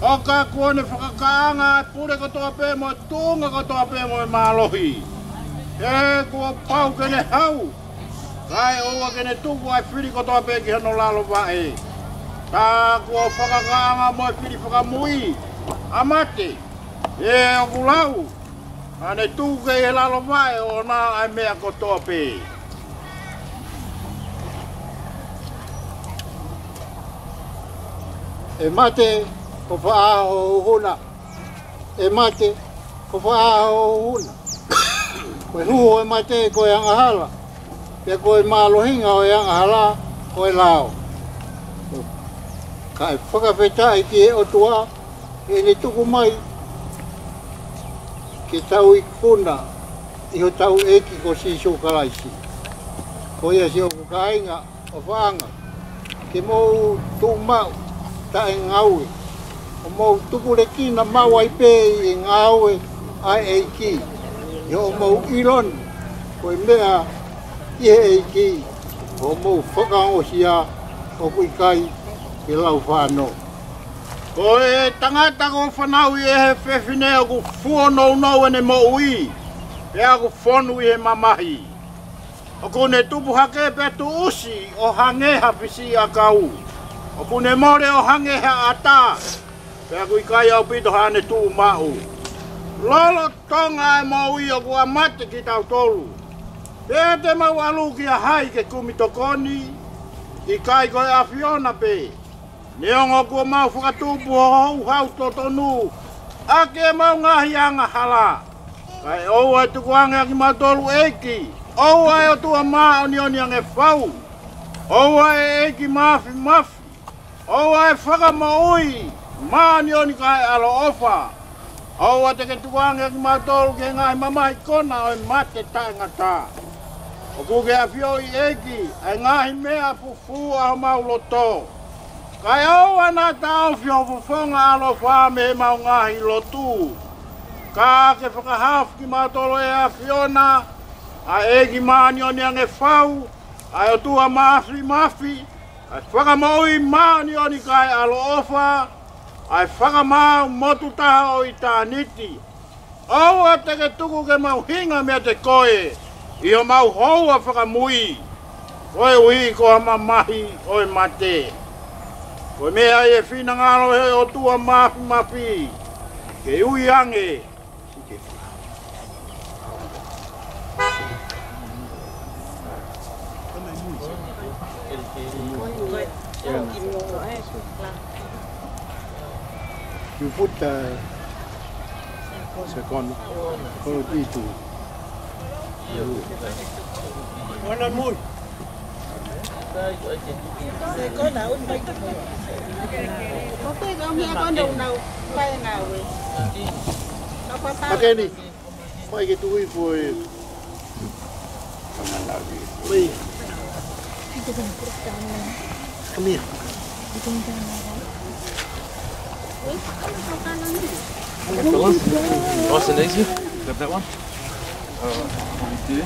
ʻO ka kuo ne fakakāʻanga ʻa e pule kotoa pē mo e tuʻunga kotoa pē mo e mālohi. He kuo pau ke ne hau, kae ʻoua ke ne tuku ʻa e fili kotoa pē ki hono lalo vaʻe. Tā kuo fakakāʻanga mo e fili fakamui ʻa mate, he ʻoku lau, naʻa ne tuku ki he lalo vaʻe ʻoʻona ʻa e meʻa kotoa pē. ʻE mate, ko fē ʻa hoʻo huhuna? ʻE mate, ko fē ʻa hoʻo huhuna? Ko e huhu ʻo e mate ko e angahala, pea ko e mālohinga ʻo e angahala ko e lao. Kae fakafetaʻi ki he ʻOtua, ʻi heʻene tuku mai ke tau ikuna ʻi hotau ʻEiki ko Sīsū Kalaisi. Ko ia siʻoku kāinga ʻofaʻanga, ke mou tuʻu maʻu taʻengaue, ʻo mou tukulekina maʻu ai pē ʻi he ngāue ʻa e ʻEiki, ʻi hoʻomou ʻilo ni ko e meʻa ʻi he ʻEiki, ʻo mou fakaongosia ʻoku ʻikai ke laufānō. Ko e tangata kuo fanauʻi ʻe he fefine ʻoku fuonounou ʻene moʻui, pea ʻoku fonu ʻi he mamahi. ʻOku ne tupu hake pea tuʻusi ʻo hangē ha fisiʻiʻakau. ʻOku ne mole ʻo hangē ha ʻatā, pea ʻoku ʻikai ʻaupito haʻane tuʻu maʻu. Lolotonga ʻa e moʻui ʻoku ʻa mate kitautolu. Pea te mau ʻalu kia hai ke kumi tokoni? ʻIkai ko e ʻAfiona pē. Neongo kuo mau fakatupu ho houhau totonu ʻaki ʻemau ngaahi angahala, kae ʻoua ʻe tukuange ʻa kimautolu ʻEiki, ʻoua ʻe ʻOtua māʻoniʻoni ange fau, ʻoua ʻe ʻEiki māfimafi, ʻoua ʻe Fakamoʻui māʻoniʻoni kae ʻaloʻofa. ʻOua te ke tukuange ʻa kimautolu ki he ngaahi mamahi kona ʻo e mate taʻengata. ʻOku ke ʻafioʻi ʻEiki ʻa e ngaahi meʻa fufū ʻa homau loto. Kae ʻoua naʻa taʻofi ho fofonga ʻaloʻofa mei heʻemau ngaahi lotu. Ka ke fakahaofi kimautolu ʻe ʻAfiona, ʻa e ʻEiki māʻoniʻoni ange fau, ʻa e ʻOtua māfimafi, ʻa e Fakamoʻui māʻoniʻoni kae ʻaloʻofa, ʻa e fakamaau motu taha ʻo ʻitāniti. ʻOua te ke tuku ke mau hinga meiate koe ʻi homau houa fakamui, koeʻuhi ko ha mamahi ʻo e mate. Ko e meʻa ia ʻe finangalo ʻe he ʻOtua Māfimafi ke ui ange. You put the second, put it two. One and more. Second, I would like to. Okay, kau mea kondo unau. Pae ngāue. Apa pa? Okay, ni. Mai ke tui ko e. Mai. Come here. Nice and easy. Grab that one. All right. One, two.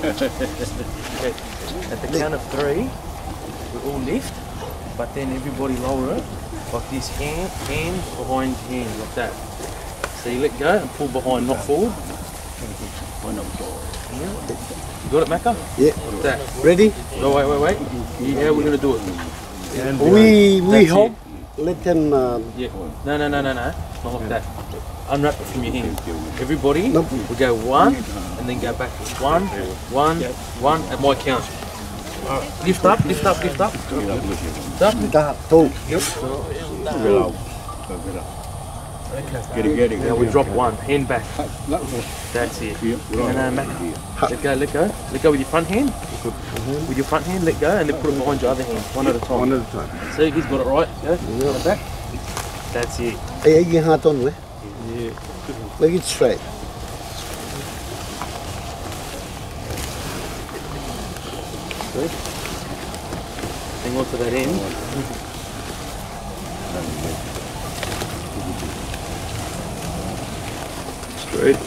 Okay. At the count of three, we all lift, but then everybody lower it, like this, hand, hand behind hand, like that. So you let go and pull behind, not forward. Yeah. You got it, Macca? Yeah. Like that. Ready? No, wait, wait, wait. You, how are we gonna do it? We, we hold. Let them, um, Yeah. No, no, no, no, no. Not like that. Unwrap it from your hand. Everybody, we go one, and then go back. One, one, one, at my count. All right. Lift up, lift up, lift up. Lift up. Dah, tuh. Yep. Now we drop one, hand back. That's it. And, uh, Macca, let go, let go. Let go with your front hand. With your front hand, let go, and then put it behind your other hand, one at a time. One at a time. See, he's got it right. Yeah? Yeah. Back. That's it. Hey, you hard on, eh? Yeah. Make it straight. Good. Hang on to that end. Straight.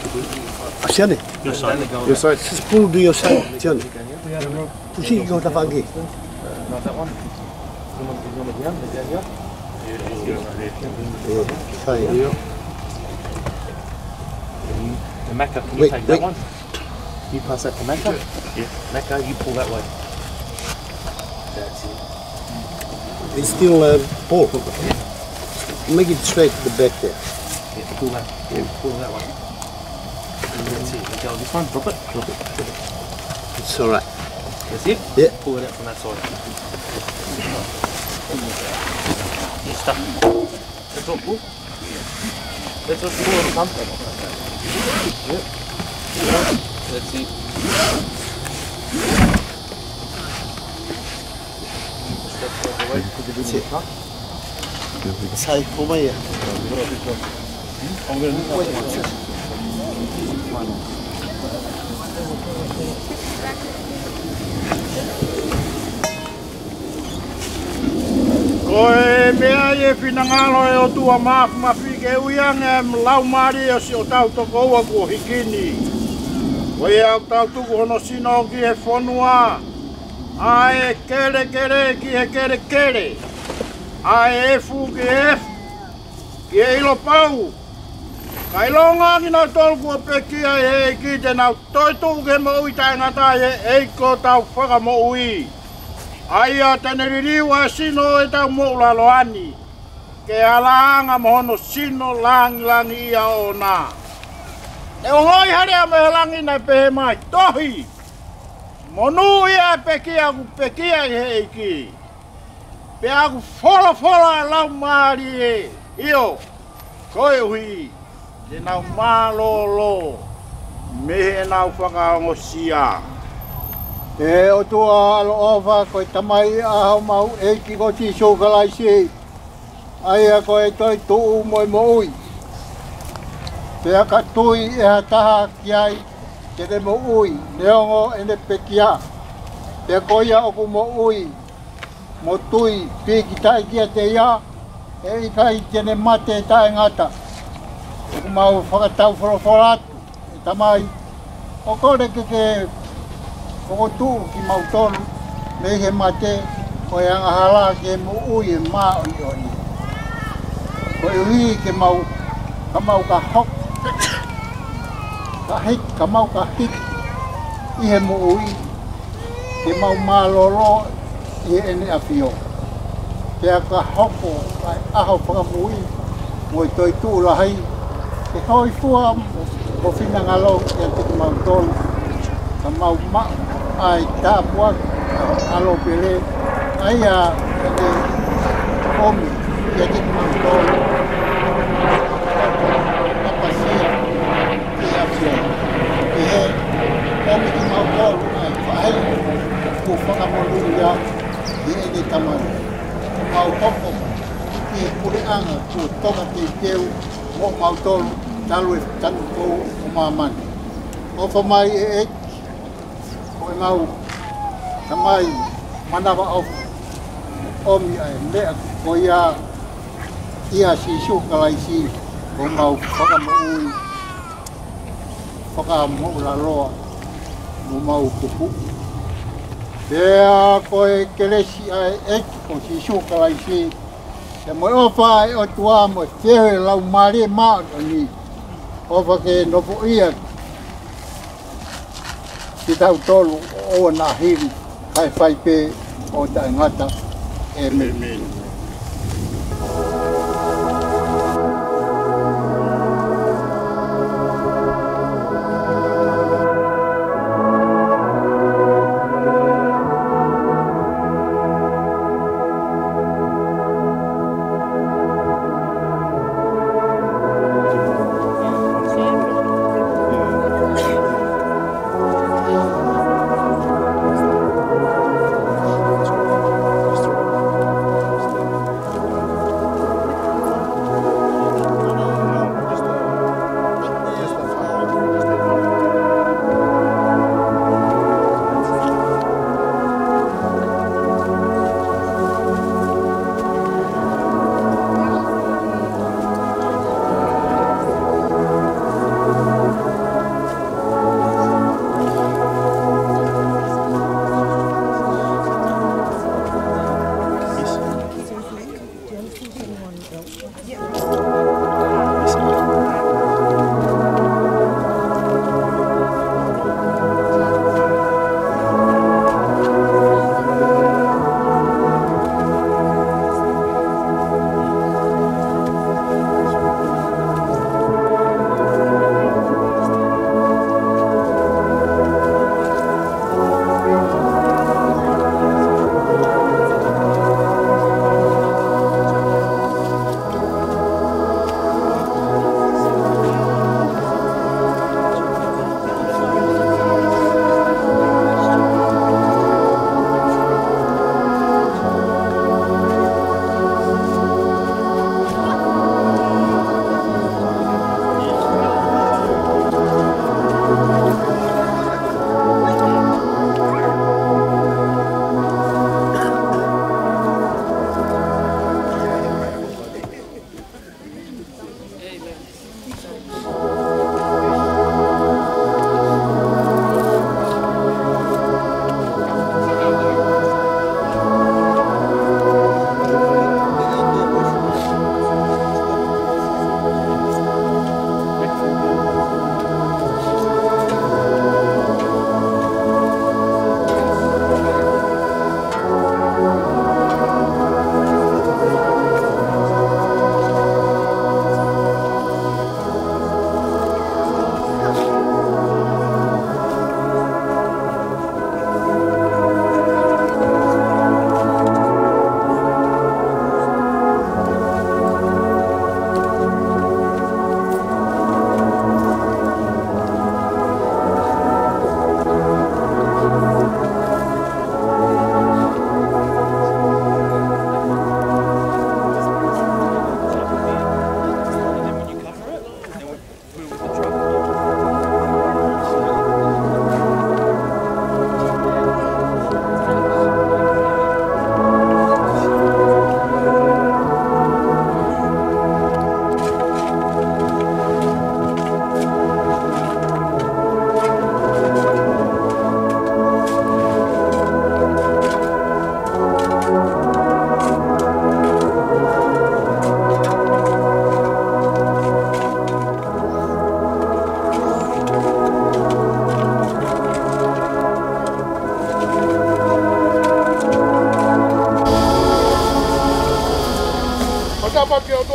Siana. Your side. Your side. Just pull to your side, Siana. Pusi ko ta fagi. Sai. Macca, can you take that one? You pass that to Macca. Yeah. Macca, you pull that way. That's it. It's still, uh, pull. Make it straight to the back there. Yeah, pull that. Yeah. Pull that one. That's it. Let go of this one. Drop it. Drop it. Drop it. It's all right. That's it. Yeah. Pull it out from that side. You're stuck. That's all. Pull. That's all. Pull on the pump. Yep. That's it. That's it. Sai, ko mai ia. Ko e meʻa ia ʻe finangalo ʻe he ʻOtua Māfimafi ke ui ange ʻa e laumālie ʻo siʻotau tokoua kuo hiki ni. Ko ia ʻoku tau tuku hono sino ki he fonua, ʻa e kelekele ki he kelekele, ʻa e efu ki he efu, ki he ʻilo pau. Ka ʻilonga kinautolu kuo pekia ʻe he ʻEiki, te nau toetuʻu ki he moʻui taʻengata ʻi he ʻEiki ko hotau Fakamoʻui, ʻa ia te ne liliu ʻa e sino ʻo ʻetau moʻulaloa ni, ke ala ange mo hono sino langilangiʻia ʻoʻona. Ne ongoʻi ha lea mei he langi naʻe pehē mai, Tohi, monūʻia ʻa e pekia ʻoku pekia ʻi he ʻEiki, pea ʻoku folofola ʻa e Laumālie, ʻio, koeʻuhi te nau mālōlō mei heʻenau fakaongosia. ʻE ʻOtua ʻaloʻofa, ko e Tamai ʻa homau ʻEiki ko Sīsū Kalaisi, ʻa ia ko e toetuʻu mo e moʻui. Pea ka tui ʻe ha taha ki ai, te ne moʻui, neongo ʻene pekia. Pea ko ia ʻoku moʻui mo tui pīkitai kiate ia, ʻe ʻikai te ne mate taʻengata. ʻOku mau fakataufolofola atu, ʻe Tamai, ʻo kole ke ke fokotuʻu kimautolu mei he mate, ʻo e angahala ki he moʻui ʻe māʻoniʻoni. Koeʻuhi ke mau, ka mau ka hoko, ka hiki, ka mau ka hiki ʻi he moʻui, ke mau mālōlō ʻi heʻene ʻafio. Pea ka hoko ʻa e ʻaho fakamui mo e toetuʻu lahi, ke hōifua mo finangalo kiate kimautolu, ka mau maʻu ʻa e tāpuaki ʻa e ʻAlo pele, ʻa ia ʻe ʻomi kiate kimautolu. Kapasia ʻi he ʻAfiona. ʻI he ʻomi kimautolu ʻa e faʻahinga kuo fakamonūʻia ʻe heʻene Tamai, mau hoko ʻi he puleʻanga kuo toka teuteu moʻomautolu talu e tanumou ʻo māmani. ʻOfa mai ʻEiki, ko ʻemau Tamai manavaʻofa, ʻomi ʻa e meʻa ko ia ʻia Sīsū Kalaisi, ko homau fakamoʻui, fakamoʻulaloa, mo homau kupu. Pea ko e kelesi ʻa e ʻEiki ko Sīsū Kalaisi, pea mo e ʻofa ʻa e ʻOtua, mo e feohi ʻa e Laumālie Māʻoniʻoni, ʻofa ke nofoʻia kitautolu ʻo ʻoua naʻa hili, kae fai pē ʻo taʻengata. ʻĒmeni. ʻĒmeni.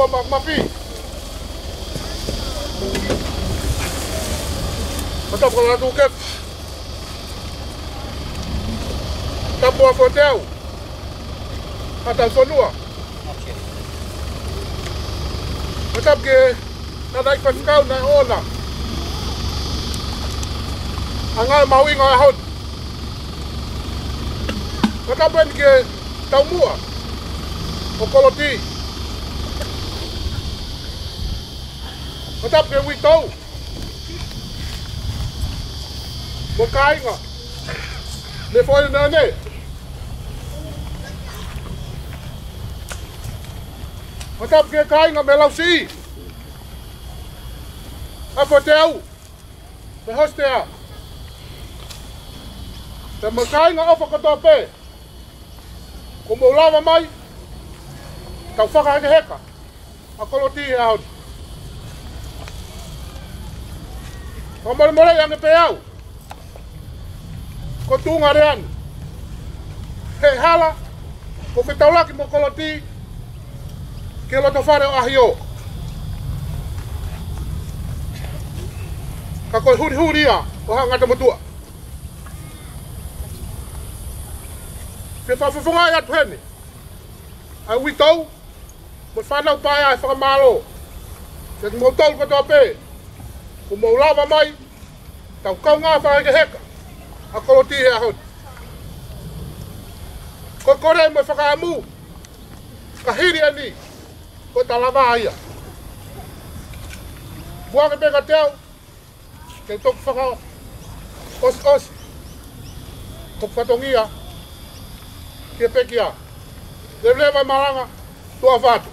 Mafi. Matapu ko Lātūkefu. Tapu ʻa Foteau. Haʻa Tauhi Fonua. Matapu ki he tangataʻeiki faifekau naʻe ʻoʻona ʻa e ngāue mahuʻinga ʻo e ʻaho ni. Matapu eni ki he taumuʻa ʻo Koloti. Matapu ki he uitou mo e kāinga mei he foʻi ʻaho ni. Matapu ki he kāinga mei Lausiʻi, ʻa Foteau, mei Hosea, pea mo e kāinga ʻofa kotoa pē. Kuo mou lava mai, tau fakahekeheka ʻa Koloti he ʻaho ni. Fakamolemole ange pē au ko e tuʻunga lea ni he hala ko e fetaulaki mo Koloti ki he lotofale ʻo ʻAhio. Ka ko e hulihuli ia ʻo haʻa ngata motuʻa. Fie fakafofongaʻi atu heni ʻa e uitou mo e fānau paea ʻa e fakamālō kiate kimoutolu kotoa pē kuo mou lava mai, tau kaungā fakahekeheka ʻa Koloti he ʻaho ni. Ko e kole mo e fakaʻamu, ka hili eni, ko e talava ia. Muʻa ke pehē kiate au, ke u toki fakaʻosiʻosi hoku fatongia ki he pekia. Leveleva e malanga, tuʻa ʻofa atu.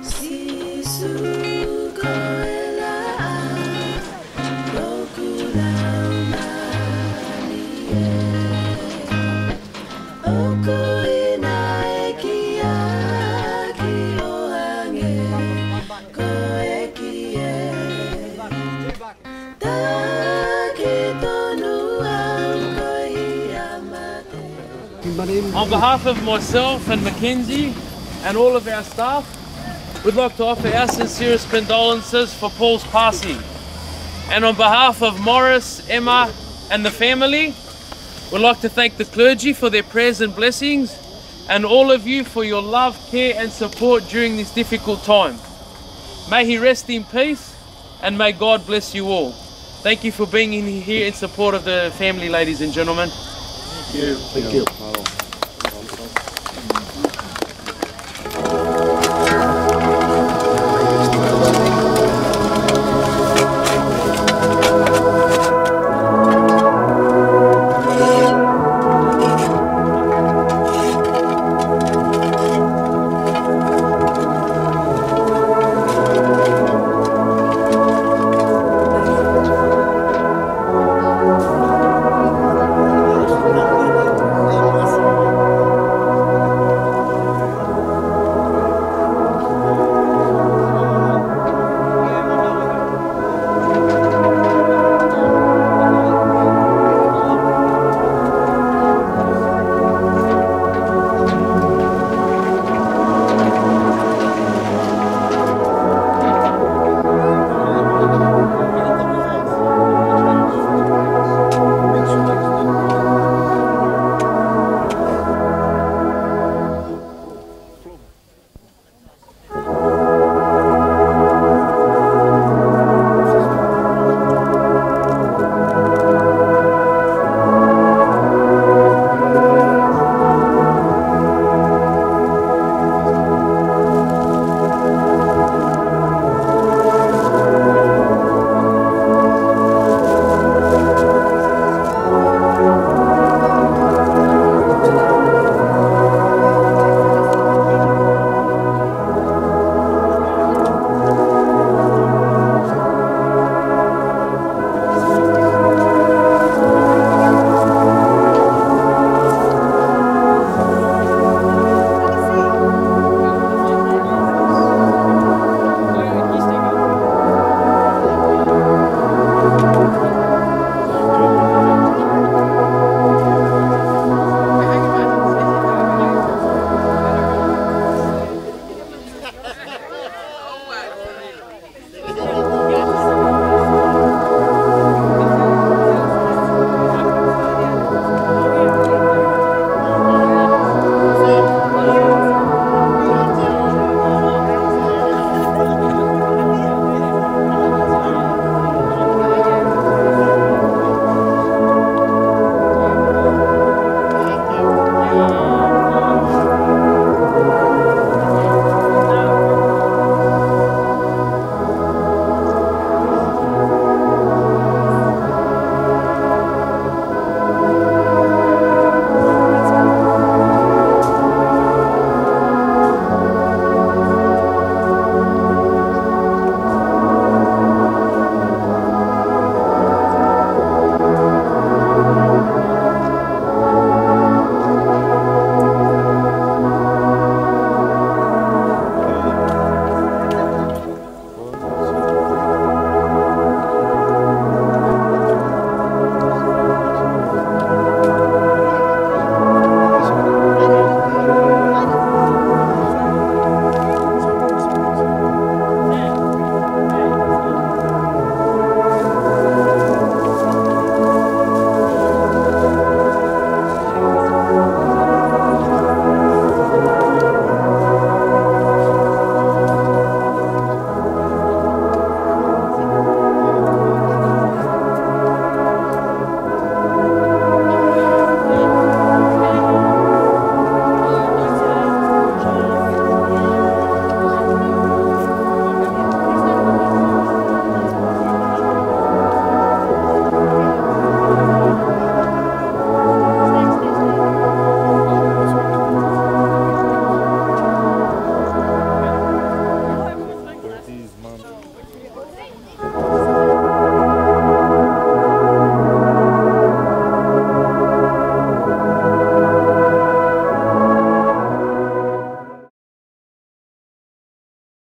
Sīsū ko e laʻā ʻoku laumālie, ʻoku ʻinasi ki he ʻEiki ʻo hangē ko e ʻEiki ē. Taki tonu au ko ia mate. On behalf of myself and Mackenzie and all of our staff, we'd like to offer our sincerest condolences for Paul's passing. And on behalf of Morris, Emma, and the family, we'd like to thank the clergy for their prayers and blessings, and all of you for your love, care, and support during this difficult time. May he rest in peace, and may God bless you all. Thank you for being in here in support of the family, ladies and gentlemen. Thank you. Thank you.